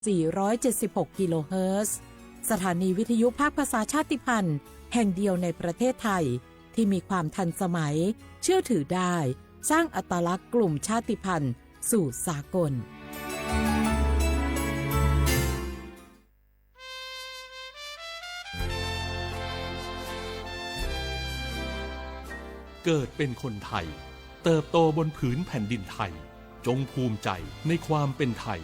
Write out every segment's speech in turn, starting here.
สี่ร้อยเจ็ดสิบหกกิโลเฮิรตซ์ สถานีวิทยุภาคภาษาชาติพันธุ์แห่งเดียวในประเทศไทยที่มีความทันสมัย เชื่อถือได้ สร้างอัตลักษณ์กลุ่มชาติพันธุ์สู่สากล เกิดเป็นคนไทย เติบโตบนผืนแผ่นดินไทย จงภูมิใจในความเป็นไทย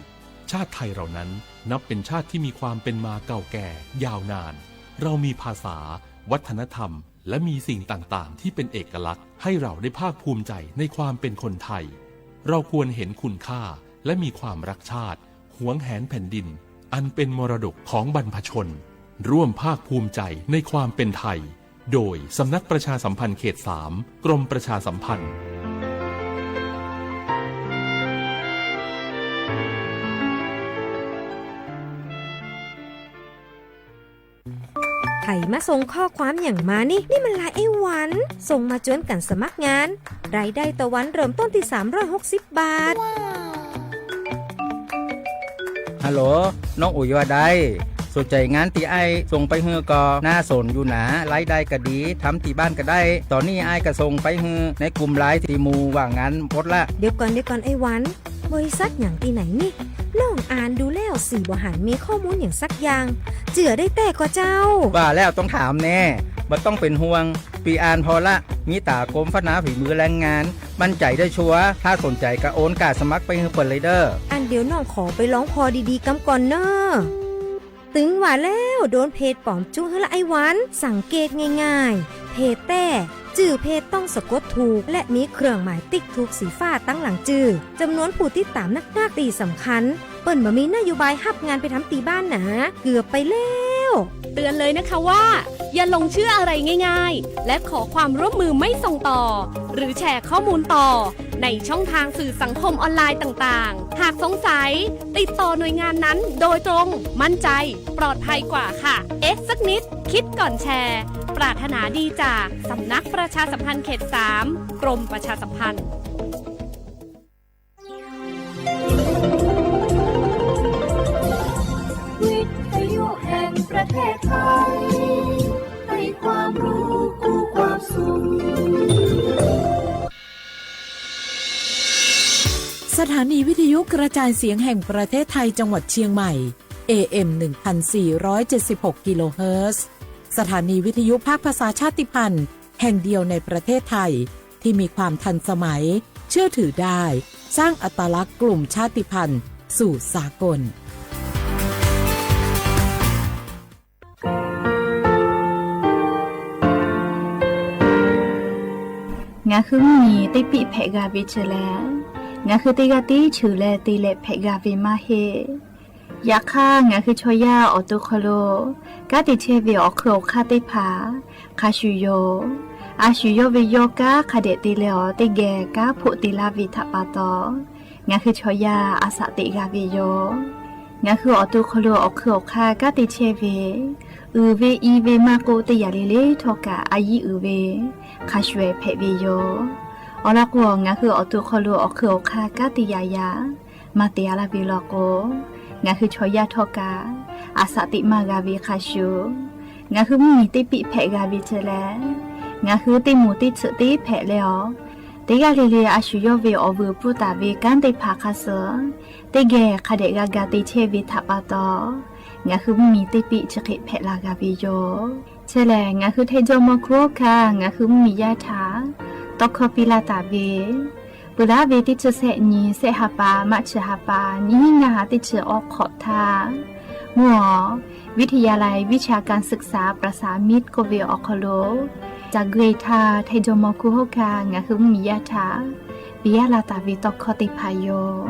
ชาติไทยเรานั้นนับเป็นชาติที่มีความเป็นมาเก่าแก่ยาวนาน เรามีภาษา วัฒนธรรม และมีสิ่งต่างๆ ที่เป็นเอกลักษณ์ให้เราได้ภาคภูมิใจในความเป็นคนไทย เราควรเห็นคุณค่าและมีความรักชาติ หวงแหนแผ่นดิน อันเป็นมรดกของบรรพชน ร่วมภาคภูมิใจในความเป็นไทย โดยสำนักประชาสัมพันธ์เขตสาม กรมประชาสัมพันธ์ ใผมาส่งข้อความอย่างมานี่ นี่มันไลน์ไอ้หวัน ส่งมาจวนกั๋นสมัครงาน รายได้ต่อวันเริ่มต้นที่สามร้อยหกสิบบาท ฮัลโหล น้องอุ๋ยว่าไง สนใจงานตี้ไอ้ส่งไปหื้อก็น่าสนอยู่นะ รายได้ก็ดี ทำตี้บ้านก็ได้ ต๋อนนี้ไอ้ก็ส่งไปหื้อในกลุ่มไลน์ตี้หมู่ว่างงานหมดละ เดี๋ยวก่อน เดี๋ยวก่อนไอ้หวัน บริษัทหยังตี้ไหนนี่ น้องอ่านดูแล้วสี่บ่หันมีข้อมูลอย่างสักอย่าง เจื่อได้แต๊ก่อเจ้า ว่าแล้วต้องถามแน่ บ่ต้องเป๋นห่วง ปีอ่านผ่อละ มีต๋ากรมพัฒนาฝีมือแรงงาน มั่นใจ๋ได้ชัวร์ ถ้าสนใจ๋ก็โอนการสมัครไปหื้อเปิ้นเลยเด้อ อันเดี๋ยวน้องขอไปลองผ่อดีๆ กำก่อนเน่อ ตึงว่าแล้ว โดนเพจป๋อมจุกหื้อละไอ้หวัน สังเกตง่ายๆ เพจแต๊ จื้อเพจต้องสะกดถูก และมีเครื่องหมายติ๊กถูกสีฟ้าตังหลังจื้อ จ๋ำนวนผู้ติดต๋ามนักๆ ตี้สำคัญ เปิ้นบ่มีนโยบายฮับงานไปทำตี้บ้านหนา เกือบไปแล้ว เตือนเลยนะคะว่า อย่าหลงเชื่ออะไรง่ายๆ และขอความร่วมมือไม่ส่งต่อ หรือแชร์ข้อมูลต่อ ในช่องทางสื่อสังคมออนไลน์ต่างๆ หากสงสัย ติดต่อหน่วยงานนั้นโดยตรง มั่นใจ ปลอดภัยกว่าค่ะ เอ๊ะสักนิด คิดก่อนแชร์ ปรารถนาดีจากสำนักประชาสัมพันธ์เขตสาม กรมประชาสัมพันธ์ วิทยุแห่งประเทศไทย ให้ความรู้คู่ความสุข สถานีวิทยุกระจายเสียงแห่งประเทศไทยจังหวัดเชียงใหม่ เอเอ็ม หนึ่งพันสี่ร้อยเจ็ดสิบหกกิโลเฮิรตซ์ สถานีวิทยุภาคภาษาชาติพันธุ์แห่งเดียวในประเทศไทยที่มีความทันสมัย เชื่อถือได้ สร้างอัตลักษณ์กลุ่มชาติพันธุ์สู่สากล Ngaˬ hui mvuhˇ miˬ teˇ piˆ hpehꞈ g'a ve chi lehˬ, ngaˬ hui teˇ g'aˇ tiˉ cheuˬ leh te leh hpehꞈ g'a ve maˇ heˆ. Yaꞈ hk'aˇ, ngaˬ hui chaw yaˇ awˬ to hk'aw lo kanˉ te chehˇ ve awˬ hk'eun awˬ hk'aˇ teˇ hpaˍ hk'a shuˍ yoˬ. A shuˍ yawˇ ve yawˇ kanˉ hk'a dehꞈ te leh awˬ teˇ geh kanˉ hpoˆ te laˇ ve htaꞈ pa taw, ngaˬ hui chaw yaˇ a shaꞈ teꞈ g'a ve yoˬ. Ngaˬ hui awˬ to hk'aw lo awˬ hk'eun awˬ hk'aˇ kanˉ te chehˇ ve, uiˍ ve i ve maˇ k'oˆ, teˇ yanˇ le le htawˇ kaꞈ a yiˉ uiˍ ve hk'a shuˍ ehˍ hpehꞈ ve yoˬ. Awˬ lawn k'o, ngaˬ hui awˬ to hk'aw lo awˬ hk'eun awˬ hk'aˇ kanˉ te yaꞈ yaꞈ maˇ te a laˇ ve law k'o, ngaˬ hui chaw yaˇ htawˇ kaꞈ a shaꞈ teꞈ maˇ g'a ve hk'a shuˍ, ngaˬ hui mvuhˇ miˬ teˇ piˆ hpehꞈ g'a ve chi lehˬ, ngaˬ hui teˇ moˍ teˇ tsuhꞈ teˇ hpehꞈ leh awˬ, teˇ g'aˇ le le a shuˍ yawˇ ve awˬ vuiˬ pfuhˇ taˍ ve kanˉ teˇ hpaˍ hk'a suh teˇ geh hk'a dehꞈ g'a ga te chehˇ ve htaꞈ pa taw, ngaˬ hui mvuhˇ miˬ teˇ piˆ chi hk'e hpehꞈ la g'a ve yoˬ. Chi lehˬ, ngaˬ hui Htaiˇ jawˇ mawˇ hkuˇ hawˉ hkanˇ ngaˬ hui mvuhˇ miˬ yaˇ htaꞈ tawˇ hkawˇ piˇ laˇ taˍ ve, peuˬ laˉ ve teˇ chi sehˆ nyi sehˆ ha pa maˇ chi ha pa nyiˇ hinˉ ngaˇ ha teˇ chi awˬ hk'awꞈ htaˇ, mvuhˇ awˬ วิทยาลัยวิชาการศึกษาประสานมิตร k'oˆ ve awˬ hk'aw lo, ca gui htaˇ Htaiˇ jawˇ mawˇ hkuˇ hawˉ hkanˇ ngaˬ hui mvuhˇ miˬ yaˇ htaꞈ piˇ laˇ taˍ ve tawˇ hkawˇ teˇ hpaˍ yoˬ.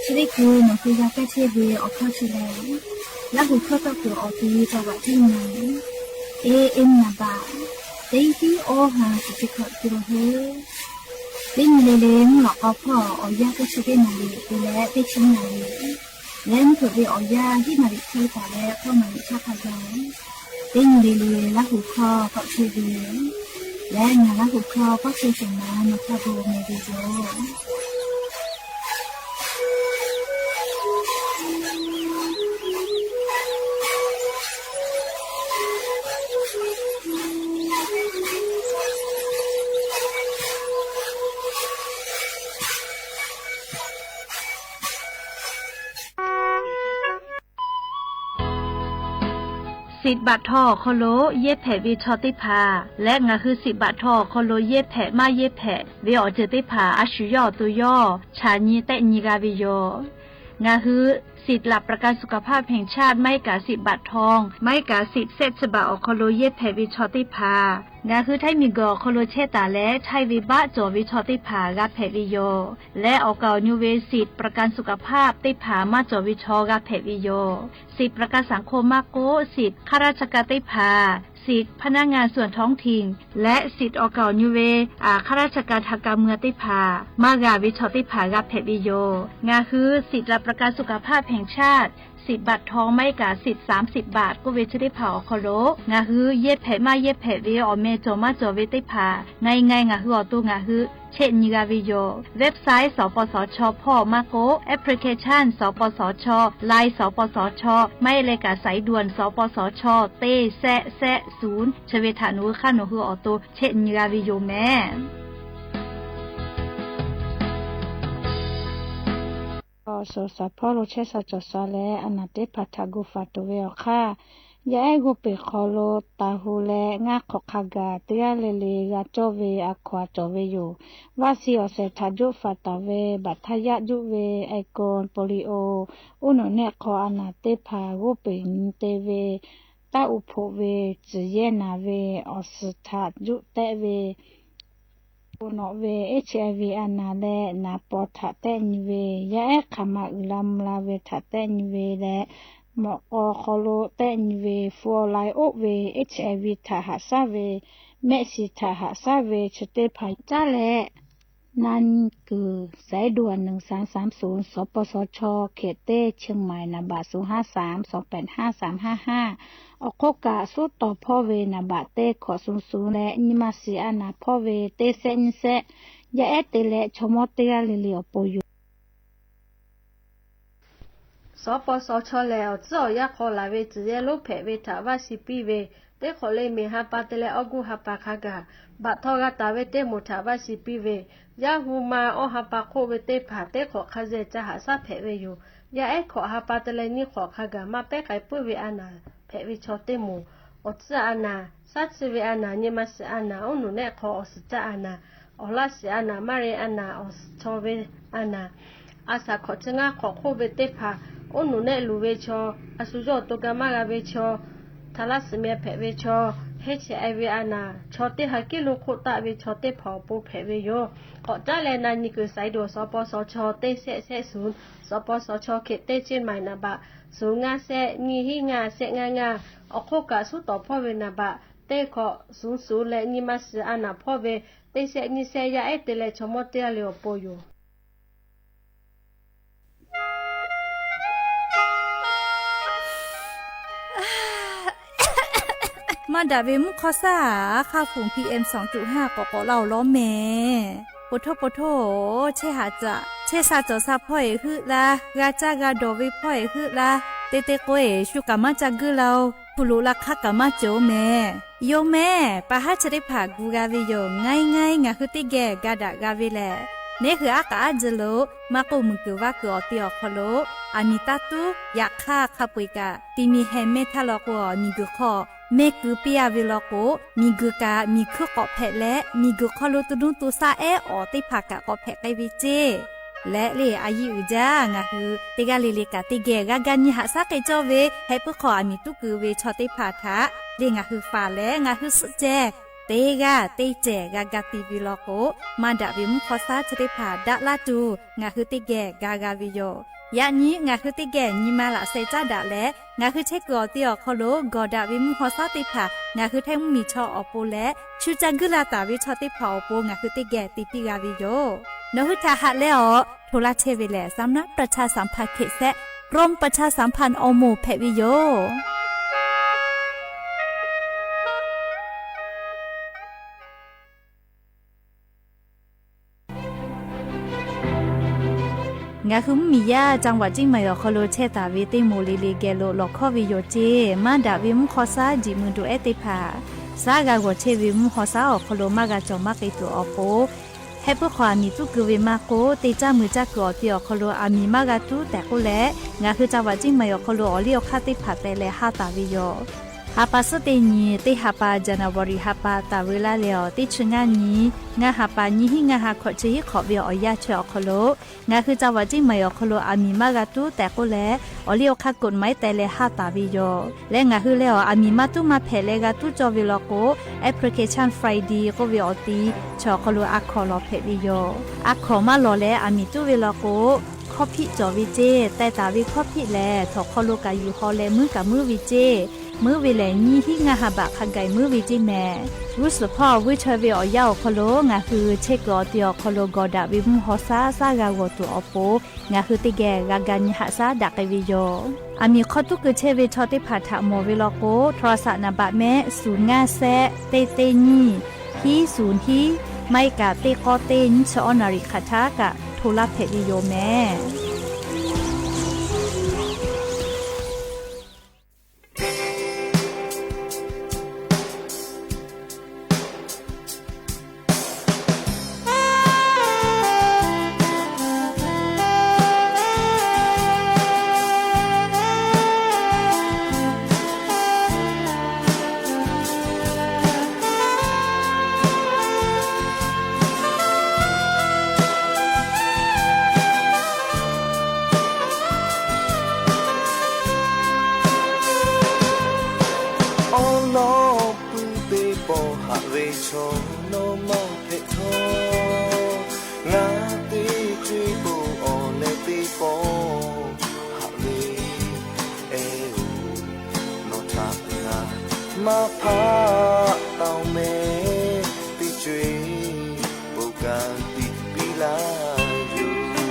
Chi teˇ hkui nawˬ hui g'a kaˇ chehˇ ve awˬ hkawˇ chi lehˬ, Laˇ huˍ hkawˇ tawˇ kuiˬ awˬ ti จังหวัดเชียงใหม่ เอเอ็ม นับ teˇ hiˉ awˇ ha shiˍ chi hkawꞈ kiˬ lo hui, teˇ nyi le le mvuhˇ lawꞈ k'aw hpawˇ awˬ yanˇ teˇ chi teˇ naˍ riˍ te leh teˇ chi naˍ riˍ Leh mvuhˇ hpeuꞈ ve awˬ yanˇ hiˉ maˍ riꞈ hk'e taˍ leh hkawˇ maˍ riꞈ hk'aˇ hk'a gaˬ, teˇ nyi le le Laˇ huˍ hkawˇ k'awꞈ chehˇ ve yoˬ. Leh ngaˬ Laˇ huˍ hkawˇ k'awꞈ chehˇ shehˍ ma nawˬ hk'a gaˬ meh ve yoˬ. Siꞈ baꞈ htaw awˬ hk'aw lo yehˇ hpehꞈ ve chaw teˇ hpaˍ leh ngaˬ hui siꞈ baꞈ htaw awˬ hk'aw lo yehˇ hpehꞈ maˇ yehˇ hpehꞈ ve awˬ ceuˬ teˇ hpaˍ a shu yawˇ awˬ to yawˇ chaꞈ nyi tehˆ nyi g'a ve yoˬ. Ngaˬ hui สิทธิ์หลักประกันสุขภาพแห่งชาติ maˇ heˆ kaꞈ siꞈ baꞈ htaw, maˇ heˆ kaꞈ siꞈ shehˆ chi baꞈ awˬ hk'aw lo yehˇ hpehꞈ ve chaw teˇ hpaˍ, ngaˬ hui Htaiˇ miˬguiˬ awˬ hk'aw lo chehˇ taˍ leh Htaiˇ ve baˆ cawˬ ve chaw teˇ hpaˍ g'a hpehꞈ ve yoˬ. Leh awˬ kaˍ awˬ nu ve siꞈ ประกันสุขภาพ teˇ hpaˍ maˇ cawˬ ve chaw g'a hpehꞈ ve yoˬ. Siꞈ ประกันสังคม maˇ k'oˆ, siꞈ ข้าราชการ teˇ hpaˍ, siꞈ พนักงานส่วนท้องถิ่น leh siꞈ awˬ kaˍ awˬ nu ve ข้าราชการทางการเมือง teˇ hpaˍ maˇ g'a ve chaw teˇ hpaˍ g'a hpehꞈ ve yoˬ. Ngaˬ hui siꞈ หลักประกันสุขภาพแห่งชาติ siꞈ baꞈ htaw maˇ heˆ kaꞈ siꞈ สามสิบ baꞈ k'oˆ ve chi teˇ hpaˍ awˬ hk'aw lo ngaˬ hui yehˇ hpehꞈ maˇ yehˇ hpehꞈ ve awˬ meh cawˬ maˇ cawˬ ve teˇ hpaˍ na i na i ngaˬ hui awˬ to ngaˬ hui chehˆ nyi g'a ve yoˬ. Website สปสช hpawˇ maˇ k'oˆ, application สปสช, Line สปสช maˇ heˆ leh kaꞈ สายด่วน สปสช teˇ shehˆ shehˆ ศูนย์ chi ve htaꞈ nawˬ hui hk'aˇ nawˬ hui awˬ to chehˆ nyi g'a ve yoˬ meh. Awˬ suhˍ shaˍ hpawˇ lo chehˇ sha cawˬ sha leh a naˍ teˇ hpaˍ htaꞈ gu faˍ tuˬ ve awˬ hk'aˇ, yaˇ ehˉ g'oˇ peˬ hk'aw lo taˍ hu leh ngaˇ hk'awꞈ hk'a gaˬ teˇ g'aˇ le le g'a cawˇ ve a hkaw a cawˬ ve yoˬ. Vaˆ shiˍ awˬ shehˍ htaꞈ joˆ faˍ taˍ ve, baꞈ htaˇ yaˆ juˆ ve, ไอโฟน โปลิโอ uˉ nuˬ nehˆ hk'aw a naˍ teˇ hpaˍ g'oˇ peˬ nyi te ve, taˇ uˍ hpoꞈ ve, tcuhˬ yehˇ naˍ ve, awˬ suhˍ htaꞈ juˆ tehˆ ve, bon nawꞈ ve, HIV a naˍ leh naˍ paw htaꞈ tehˆ nyi ve, yaˇ ehˉ hk'aˬ ma uiˍ la mvuh la ve htaꞈ tehˆ nyi ve leh, mawꞈ k'aw hk'aw lo tehˆ nyi ve, fu awˬ lai oˆ ve, HIV htaꞈ haꞈ shaˉ ve, mehˆ shiˍ htaꞈ haꞈ shaˉ ve chi teˇ hpaˍ caˉ leh, na nyi kuiˬ สายด่วน หนึ่งสามสามศูนย์ สปสช เขต เต้ เชียงใหม่ naˍ baꞈ ศูนย์ห้าสาม สองแปดห้า สามห้าห้า awˬ hk'oˆ kaꞈ suhˉ tawˍ hpawˇ ve naˍ baꞈ teˇ hkawꞈ suh suh leh nyi ma shiˍ a naˍ hpawˇ ve teˇ shehˆ nyiˇ shehˆ, yaˇ ehˉ te leh chaw mawˇ teˇ g'aˇ le le awˬ pon yoˬ. สปสช lehˬ, awˬ tcuhˉ awˬ yanˇ hk'aw laˬ ve tcuhˬ yehˇ lonˉ hpehꞈ ve htaꞈ vaˇ shi piˇ ve, teˇ hk'awꞈ le miˬ ha pa te leh awˇ guˇ ha pa hk'a gaˬ, baꞈ htaw g'a taˍ ve teˇ moˍ htaꞈ vaˇ shi piˇ ve, yaˇ hu ma awˇ ha pa hk'oˆ ve teˇ hpaˍ teˇ hk'awꞈ hk'a zeh ca haꞈ shaˉ hpehꞈ ve yoˬ. Yaˇ ehˉ hkawꞈ ha pa te leh nyiˇ hk'awꞈ hk'a gaˬ maˇ pehˉ k'ai puiˉ ve a naˍ hpehꞈ ve chaw teˇ moˍ, awˬ tcuhˉ a naˍ, shaˉ tsuhˇ ve a naˍ, nyi ma shiˍ a naˍ, oˉ nuˬ nehˆ hk'aw awˬ suhˍ caˇ a naˍ, awˬ laˇ shiˍ a naˍ, maˇ re a naˍ, awˬ suhˍ chaw ve a naˍ, a shaˍ hkawꞈ chi ngaˇ hk'awꞈ hk'oˆ ve teˇ hpaˍ, oˉ nuˬ nehˆ luˬ ve chaw, a shu yawˇ awˬ to ga maˇ g'a ve chaw, htaꞈ laˇ suhˍ meh hpehꞈ ve chaw, HIV a naˍ, chaw teˇ ha kiˉ lo hk'oˆ taˆ ve chaw teˇ hpaˍ awˬ pon hpehꞈ ve yoˬ. K'awꞈ caˉ leh na nyi kuiˬ สายด่วน สปสช teˇ shehˆ shehˆ ศูนย์ สปสช เขต เต้ เชียงใหม่ naˍ baꞈ ศูนย์ห้าแสน nyiˇ hiˉ ngaˇ shehˆ ngaˇ ngaˇ, awˬ hk'oˆ kaꞈ suhˉ tawˍ hpawˇ ve naˍ baꞈ teˇ hkawꞈ suh suh leh nyi ma shiˍ a naˍ hpawˇ ve teˇ shehˆ nyiˇ shehˆ, yaˇ ehˉ te leh chaw mawˇ teˇ g'aˇ le awˬ pon yoˬ. Maˇ daꞈ ve mvuhˇ hk'aw shaˉ, hk'aˇ hpuˍ PM สองจุดห้า k'awꞈ k'awꞈ la awˬ lawn mehˍ. Poˬ htoˇ poˬ htoˇ, chehˇ haꞈ caꞈ, chehˇ sha cawˬ sha hpawˇ eˬ heuˆ laˇ, g'a caˇ g'a dawˬ ve hpawˇ eˬ heuˆ laˇ, te te k'o eˬ shu kaꞈ maˇ ca guiˇ la-oˬ. Hpu loꞈ la hk'aˇ kaꞈ maˇ cawˬ mehˍ. Yawˇ mehˍ, pa haˉ chi teˇ hpaˍ gu g'a ve yoˬ. Ngaˇ iˉ ngaˇ iˉ ngaˬ hui teˇ geh ga daꞈ g'a ve lehˬ, neˉ hui aˉ k'aꞈ aˉ jeh lo maˇ k'oˆ, muiˬ kuiˬ vaˇ kuiˬ awˬ te awˬ hk'aw lo aˬ miˍ taˇ tuˉ. Yaꞈ hk'aˇ, hk'a peu eˬ kaꞈ ti mi heh mehˇ htaˇ law k'o, miˬ guiˬ hk'aw mehˇ keu piˇ a ve law k'o, miˬ guiˬ kaꞈ miˬ hkuiˇ k'awꞈ hpehꞈ leh, miˬ guiˬ hk'aw lo to nuˇ to shaˆ ehˉ awˬ teˇ hpaˍ kaꞈ k'awꞈ hpehꞈ k'ai ve ceˇ. Leh le a yiˇ uiˍ jaˇ, ngaˬ hui teˇ g'aˇ le le kaꞈ teˇ geh g'a ga nyi haꞈ shaˉ k'ai cawˇ ve, heh puiˉ hk'aw aˬ miˍ tuˉ keu ve chaw teˇ hpaˍ htaꞈ le ngaˬ hui faˍ leh ngaˬ hui suhˆ ceh teˇ g'aˇ teˇ cehˬ g'a ga ti ve law k'o, maˇ daꞈ ve mvuhˇ hk'aw shaˉ chi teˇ hpaˍ daꞈ laˇ tuˬ ngaˬ hui teˇ geh ga g'a ve yoˬ. Yaꞈ nyi ngaˬ hui teˇ geh nyi ma laꞈ sheh caˉ daꞈ leh, ngaˬ hui chehˇ kuiˬ awˬ te awˬ hk'aw lo gawˬ daꞈ ve mvuhˇ hk'aw shaˉ teˇ hpaˍ ngaˬ hui Htaiˇ mvuhˇmiˬ chaw awˬ pon leh, shu ca guiˇ la taˍ ve chaw teˇ hpaˍ awˬ pon ngaˬ hui teˇ geh te piˇ g'a ve yoˬ. Nawˬ hui htaꞈ haꞈ leh awˬ hto laˇ chehˇ ve lehˬ, สำนักประชาสัมพันธ์เขต shehˆ กรมประชาสัมพันธ์ awˬ moˍ hpehꞈ ve yoˬ. Ngaˬ hui mvuhˇmiˬ yaˇ จังหวัดเชียงใหม่ awˬ hk'aw lo chehˇ taˍ ve teˇ moˍ le le geh lo lawˬ hkawˇ ve yoˬ ceˇ. Maˇ daꞈ ve mvuhˇ hk'aw shaˉ jiꞈ mui duˬ ehˉ teˇ hpaˍ, shaˉ g'a g'awˬ chehˇ ve mvuhˇ hk'aw shaˉ awˬ hk'aw lo maˇ g'a cawˬ maˇ k'e tuˬ awˬ pon, heh puiˉ hk'aw aˬ miˍ tuˉ keu ve maˇ k'oˆ, teˇ caˇ mui caˇ kuiˬ awˬ ti awˬ hk'aw lo aˬ miˍ maˇ g'a tuˉ tehꞈ k'oˆ leh, ngaˬ hui จังหวัดเชียงใหม่ awˬ hk'aw lo awˬ liˇ awˬ hk'aˇ teˇ hpaˍ teh leh haˇ taˍ ve yoˬ. Ha pa suhˉ teˇ nyi, teˇ ha pa January ha pa taˍ ve laˇ leh awˬ teˇ chi ngaˇ nyi, ngaˇ ha pa nyiˇ hinˉ ngaˇ ha hkawꞈ chi hiˉ hk'awꞈ ve awˬ yanˇ chi awˬ hk'aw lo, ngaˬ hui จังหวัดเชียงใหม่ awˬ hk'aw lo aˬ miˍ maˇ g'a tuˉ tehꞈ k'oˆ leh, awˬ liˇ awˬ hk'aˇ กฎหมาย teh leh haˇ taˍ ve yoˬ. Leh ngaˬ hui leh awˬ aˬ miˍ maˇ tuˉ maˇ hpehꞈ leh g'a tuˉ cawˇ ve law k'o, Application Friday k'oˆ ve awˬ ti chi awˬ hk'aw lo a hkawnˍ lawˬ hpehꞈ ve yoˬ. A hkawnˍ maˇ lawˬ leh aˬ miˍ tuˉ ve law k'o, hkawˇ hpiˆ cawˬ ve ceˇ. Teh taˍ ve hkawˇ hpiˆ lehˬ, htawnˍ hk'aw lo kaꞈ yuˬ haw leh muiˉ kaꞈ muiˉ ve ceˇ. Muiˉ ve lehˬ, nyiˇ hinˉ ngaˇ ha baꞈ hk'a gaˬ muiˉ ve ceˇ mehˍ. G'uˇ suhˍ hpawˇ vuiˇ chaweh ve awˬ yanˇ awˬ hk'aw lo ngaˬ hui chehˇ kuiˬ awˬ ti awˬ hk'aw lo gawˬ daꞈ ve mvuhˇ hk'aw shaˉ shaˉ g'a g'awˬ tuˬ awˬ pon, ngaˬ hui teˇ geh g'a ga nyi haꞈ shaˉ daꞈ k'ai ve yoˬ. Aˬ miˍ hk'aw tuˉ keu chehˇ ve chaw teˇ hpaˍ htaꞈ mawˬ ve law k'o, โทรศัพท์ naˍ baꞈ mehˆ ศูนย์ ngaˇ แซะ teˇ teˇ nyiˇ พิ ศูนย์ พิ maˇ heˆ kaꞈ teˇ k'awˇ teˇ nyiˇ chi awˇ naˍ riˍ hk'aˬ htaˇ kaꞈ โทร laˇ hpehꞈ ve yoˬ mehˍ. Awˉ lawˉ puiˉ teˇ pawˆ haꞈ ve chaw nawˬ maˇ hpehꞈ htawˇ, ngaˬ teˇ co-e po awˬ leh teˇ pawˆ haꞈ ve, eh oˬ, nawˬ htaꞈ ngaˬ maˇ hpaˆ taˍ-oˬ mehˍ. Teˇ co-e po ka tiꞈ piˇ laˇ yoˬ.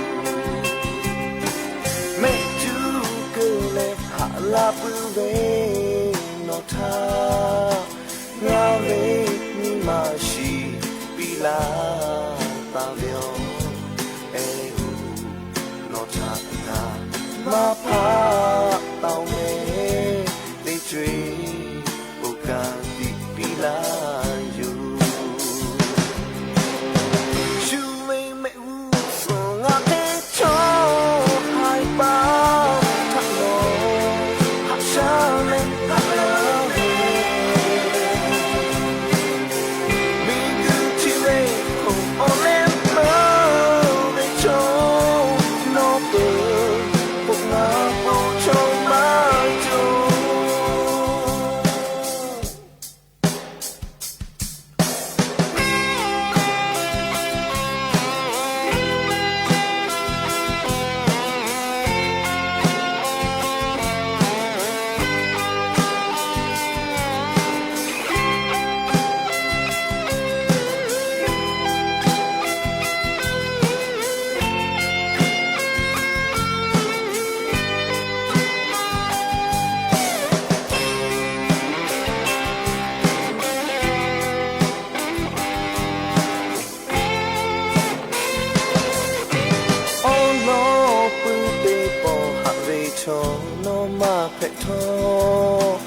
Mehˆ cuˉ keu leh haꞈ la puiˉ ve nawˬ htaꞈ ngaˬ ve nyi ma shiˍ piˇ laˇ taˍ ve yoˬ. Eh oˬ, nawˬ htaꞈ ngaˬ maˇ hpaˆ taˍ-oˬ mehˍ. Teˇ co-e po ka tiꞈ piˇ laˇ yoˬ. Shu ve mehˆ g'uˇ suhˍ ngaˬ hk'e chaw haiˬ paˍ htaꞈ nawˬ haꞈ shaˉ leh haꞈ laˇ ve, miˬguiˬ chi ve awˬ leh meuˇ ve chaw nawˬ peuˬ, k'oˆ ngaˬ po chaw maˇ cawˬ. Awˉ lawˉ puiˉ teˇ pawˆ haꞈ ve chaw nawˬ maˇ hpehꞈ htawˇ,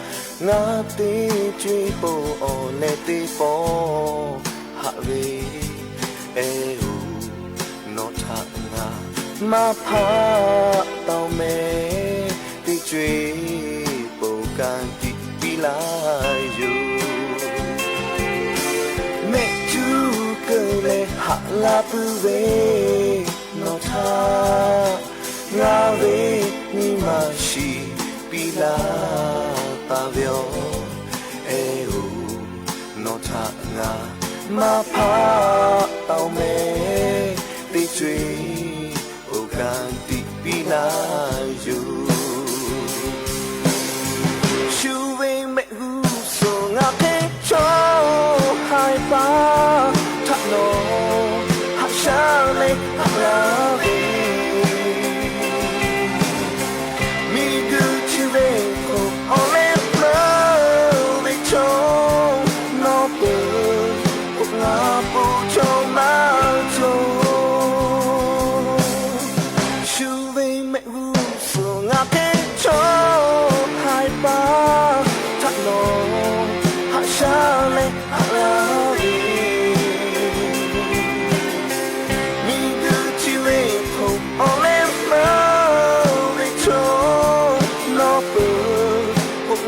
ngaˬ teˇ co-e po awˬ leh teˇ pawˆ haꞈ ve, eh oˬ, nawˬ htaꞈ ngaˬ maˇ hpaˆ taˍ-oˬ mehˍ. Teˇ co-e po ka tiꞈ piˇ laˇ yoˬ. Mehˆ cuˉ keu leh haꞈ la puiˉ ve nawˬ htaꞈ ngaˬ ve nyi ma shiˍ piˇ laˇ taˍ ve yoˬ. Eh oˬ, nawˬ htaꞈ ngaˬ maˇ hpaˆ taˍ-oˬ mehˍ. Teˇ co-e po ka tiꞈ piˇ laˇ yoˬ. Shu ve mehˆ g'uˇ suhˍ ngaˬ hk'e chaw haiˬ paˍ htaꞈ nawˬ haꞈ shaˉ leh haꞈ laˇ ve,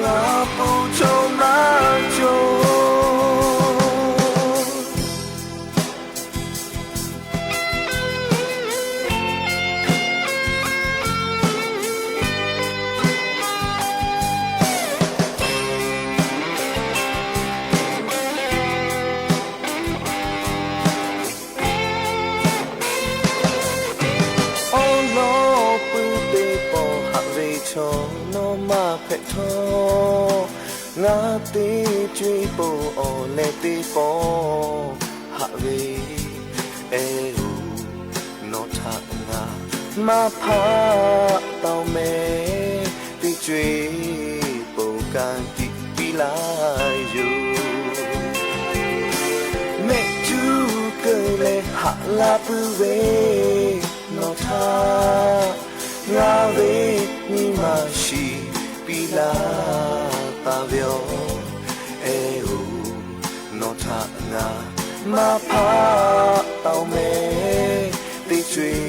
ngaˬ po chaw maˇ cawˬ. Awˉ lawˉ puiˉ teˇ pawˆ haꞈ ve chaw nawˬ maˇ hpehꞈ htawˇ, ngaˬ teˇ co-e po awˬ leh teˇ pawˆ haꞈ ve, eh oˬ, nawˬ htaꞈ ngaˬ maˇ hpaˆ taw mehˍ, teˇ co-e po ka tiꞈ piˇ laˇ yoˬ. Mehˆ cuˉ keu leh haꞈ la puiˉ ve nawˬ htaꞈ ngaˬ ve nyi ma shiˍ piˇ laˇ taˍ ve yoˬ. Eh oˬ, nawˬ htaꞈ ngaˬ maˇ hpaˆ taw mehˍ, teˇ co-e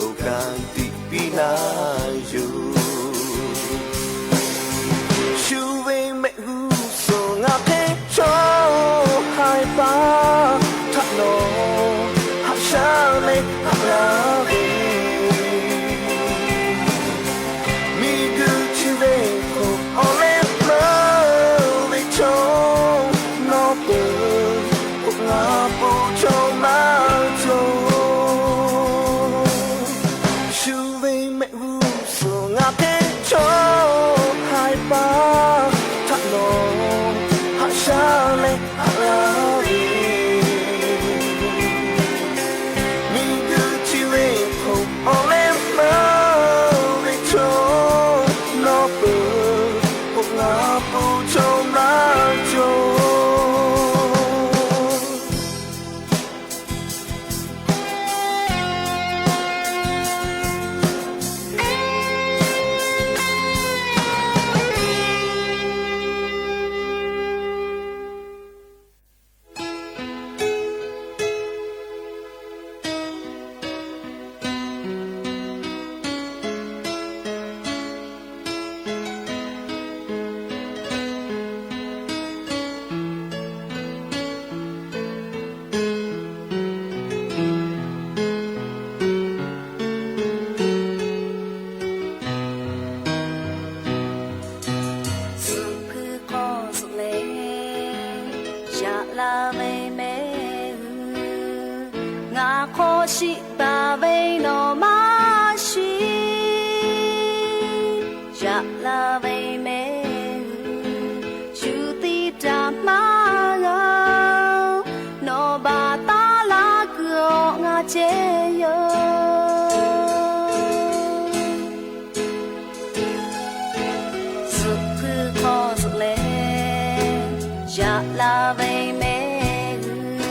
oˬ ka tiꞈ piˇ laˇ yoˬ. Shu ve mehˆ g'uˇ suhˍ ngaˬ hk'e chaw haiˬ paˍ htaꞈ nawˬ haꞈ shaˉ leh haꞈ laˇ ve, miˬguiˬ chi ve hk'oˆ awˬ leh meuˇ ve chaw nawˬ peuˬ k'o, ngaˬ po chaw maˇ cawˬ. Shu ve mehˆ g'uˇ suhˍ ngaˬ hk'e chaw haiˬ paˍ htaꞈ nawˬ haꞈ shaˉ leh haꞈ laˇ ve, miˬguiˬ chi ve hk'oˆ awˬ leh meuˇ ve chaw nawˬ peuˬ k'o, ngaˬ po chaw maˇ cawˬ. Zuhꞈ hpui hk'aw zuhꞈ leh yaꞈ la ve mehˆ g'uˇ, ngaˬ hk'aw shiˍ baˬ ve nawˬ maˇ shiˍ. Yaꞈ la ve mehˆ g'uˇ, shu tiˇ htaꞈ maˇ g'a, nawˬ baˬ taˉ laˇ kuiˬ awˬ ngaˬ ceh yoˬ. Zuhꞈ hpui hk'aw zuhꞈ leh yaꞈ la ve mehˆ g'uˇ,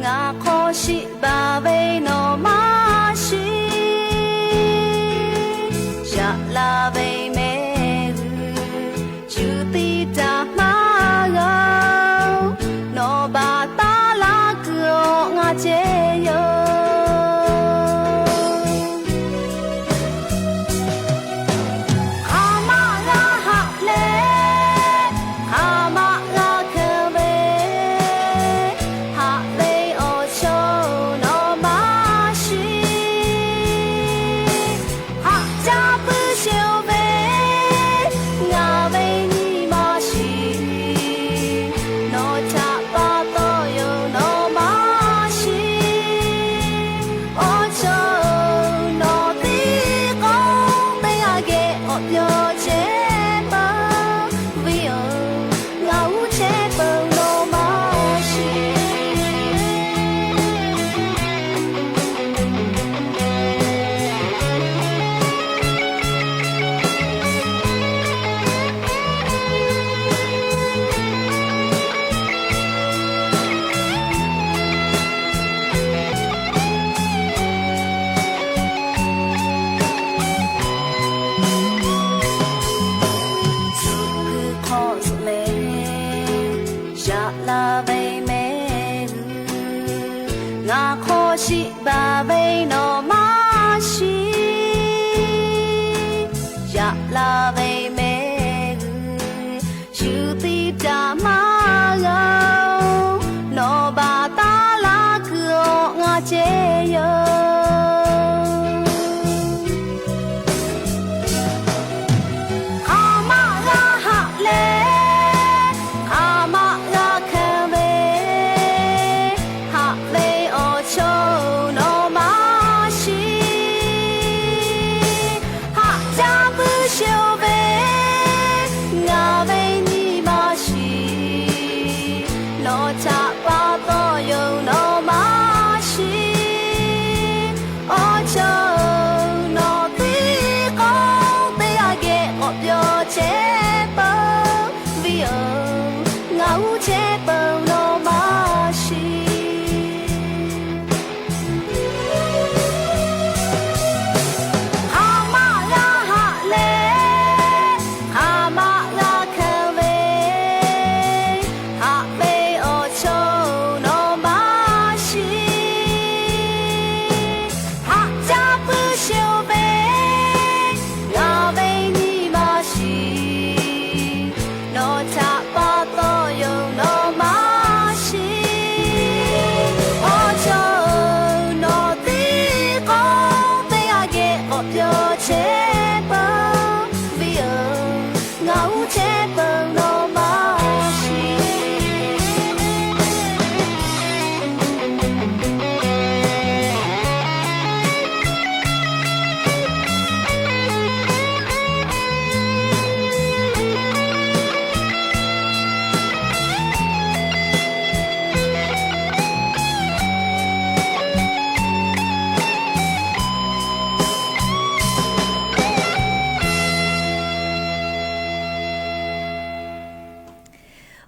ngaˬ hk'aw shiˍ baˬ ve nawˬ maˇ shiˍ. Yaꞈ la ve mehˆ g'uˇ, Oˇ chehˇ peuˬ lo maˇ shiˍ.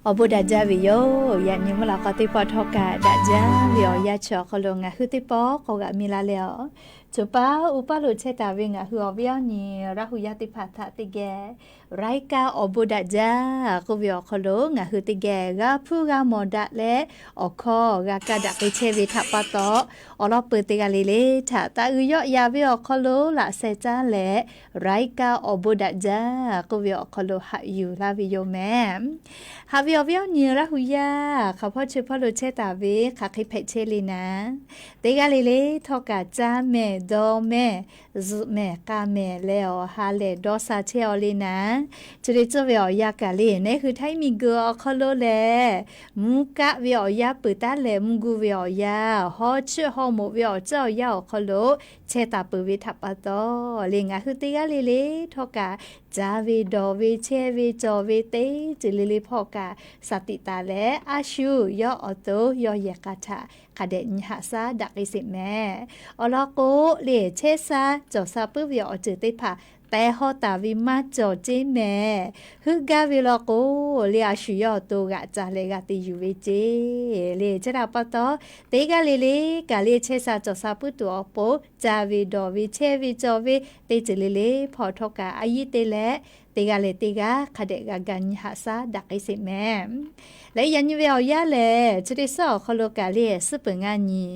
Awˬ bon daꞈ jaˇ ve yoˬ. Yaꞈ nyi mvuhˇ lawꞈ k'aw teˇ pawˆ htawˇ kaꞈ daꞈ jaˇ ve awˬ yanˇ chi awˬ hk'aw lo ngaˬ hui teˇ pawˆ k'awꞈ g'aꞈ mi la leh a, choˬ paˉ uˉ paˉ lo chehˇ taˍ ve ngaˬ hui awˬ viˉ awˬ nyi Laˇ hu yaˇ teˇ hpaˍ htaꞈ teˇ geh รายการ awˬ bon daꞈ jaˇ k'oˆ ve awˬ hk'aw lo ngaˬ hui teˇ geh g'a hpuˇ g'a mawˬ daꞈ leh, awˬ hkawˇ g'a kaˇ daꞈ k'ai chehˇ ve htaꞈ pa taw, awˬ lawn peuˬ teˇ g'aˇ le le htaꞈ taˇ uiˍ yawˆ ya ve awˬ hk'aw lo laꞈ sheh caˇ leh, รายการ awˬ bon daꞈ jaˇ k'oˆ ve awˬ hk'aw lo haꞈ yuˬ laˇ ve yoˬ mehˍ. Haꞈ ve awˬ viˉ awˬ nyi Laˇ hu yaˇ hk'aˬ hpawˇ chi hpawˇ lo chehˇ taˍ ve hk'aˬ hk'e hpehꞈ chehˇ le naˍ, teˇ g'aˇ le le htawˇ kaꞈ caˇ mehˍ dawˇ mehˍ zuhꞈ mehˍ k'a mehˍ leh awˬ ha lehˬ dawˇ sha chehˇ aw le naˍ, chi le tcuhˇ ve awˬ yanˇ kaꞈ le nehˉ hui htaiˇ miˬguiˬ awˬ hk'aw lo lehˬ, mvuhˇ kaˆ ve awˬ yanˇ peuˬ taˉ leh mvuhˇ guˇ ve awˬ yanˇ, haw chiˆ haw moꞈ ve awˬ ceuˬ awˬ yanˇ awˬ hk'aw lo chehˇ taˍ peuˬ ve htaꞈ pa taw, le ngaˬ hui teˇ g'aˇ le le htawˇ kaꞈ caˇ ve dawˬ ve chehˇ ve cawˬ ve teˇ ceuˬ le le hpawˇ kaꞈ shaˍ tiꞈ taˍ leh, a shu yawˇ awˬ to yawˇ yehˬ k'a htaꞈ hk'a dehꞈ nyi haꞈ shaˉ daꞈ k'ai sheˍ mehˍ. Awˬ lawn k'o, le chehˇ sha cawˬ sha puiˉ ve awˬ ceuˬ teˇ hpaˍ teh haw taˍ ve maˇ cawˬ ceˇ mehˍ. Heuˆ gaˇ ve law k'o, le a shu yawˇ awˬ to g'aꞈ ca leh g'a te yuˬ ve ceˇ. Le chi htaꞈ pa taw, teˇ g'aˇ le le kaꞈ le chehˇ sha cawˬ sha puiˉ tuˬ awˬ pon caˇ ve dawˬ ve chehˇ ve cawˬ ve teˇ ceuˬ le le hpawˇ htawˇ kaꞈ a yiˉ te leh, teˇ g'aˇ leh teˇ g'aˇ hk'a dehꞈ g'a ga nyi haꞈ shaˉ daꞈ k'ai sheˍ mehˍ. Leh yaꞈ nyi ve awˬ yanˇ lehˬ, chi teˇ suhˉ awˬ hk'aw lo kaꞈ le suhˉ peuˬ ngaˇ nyi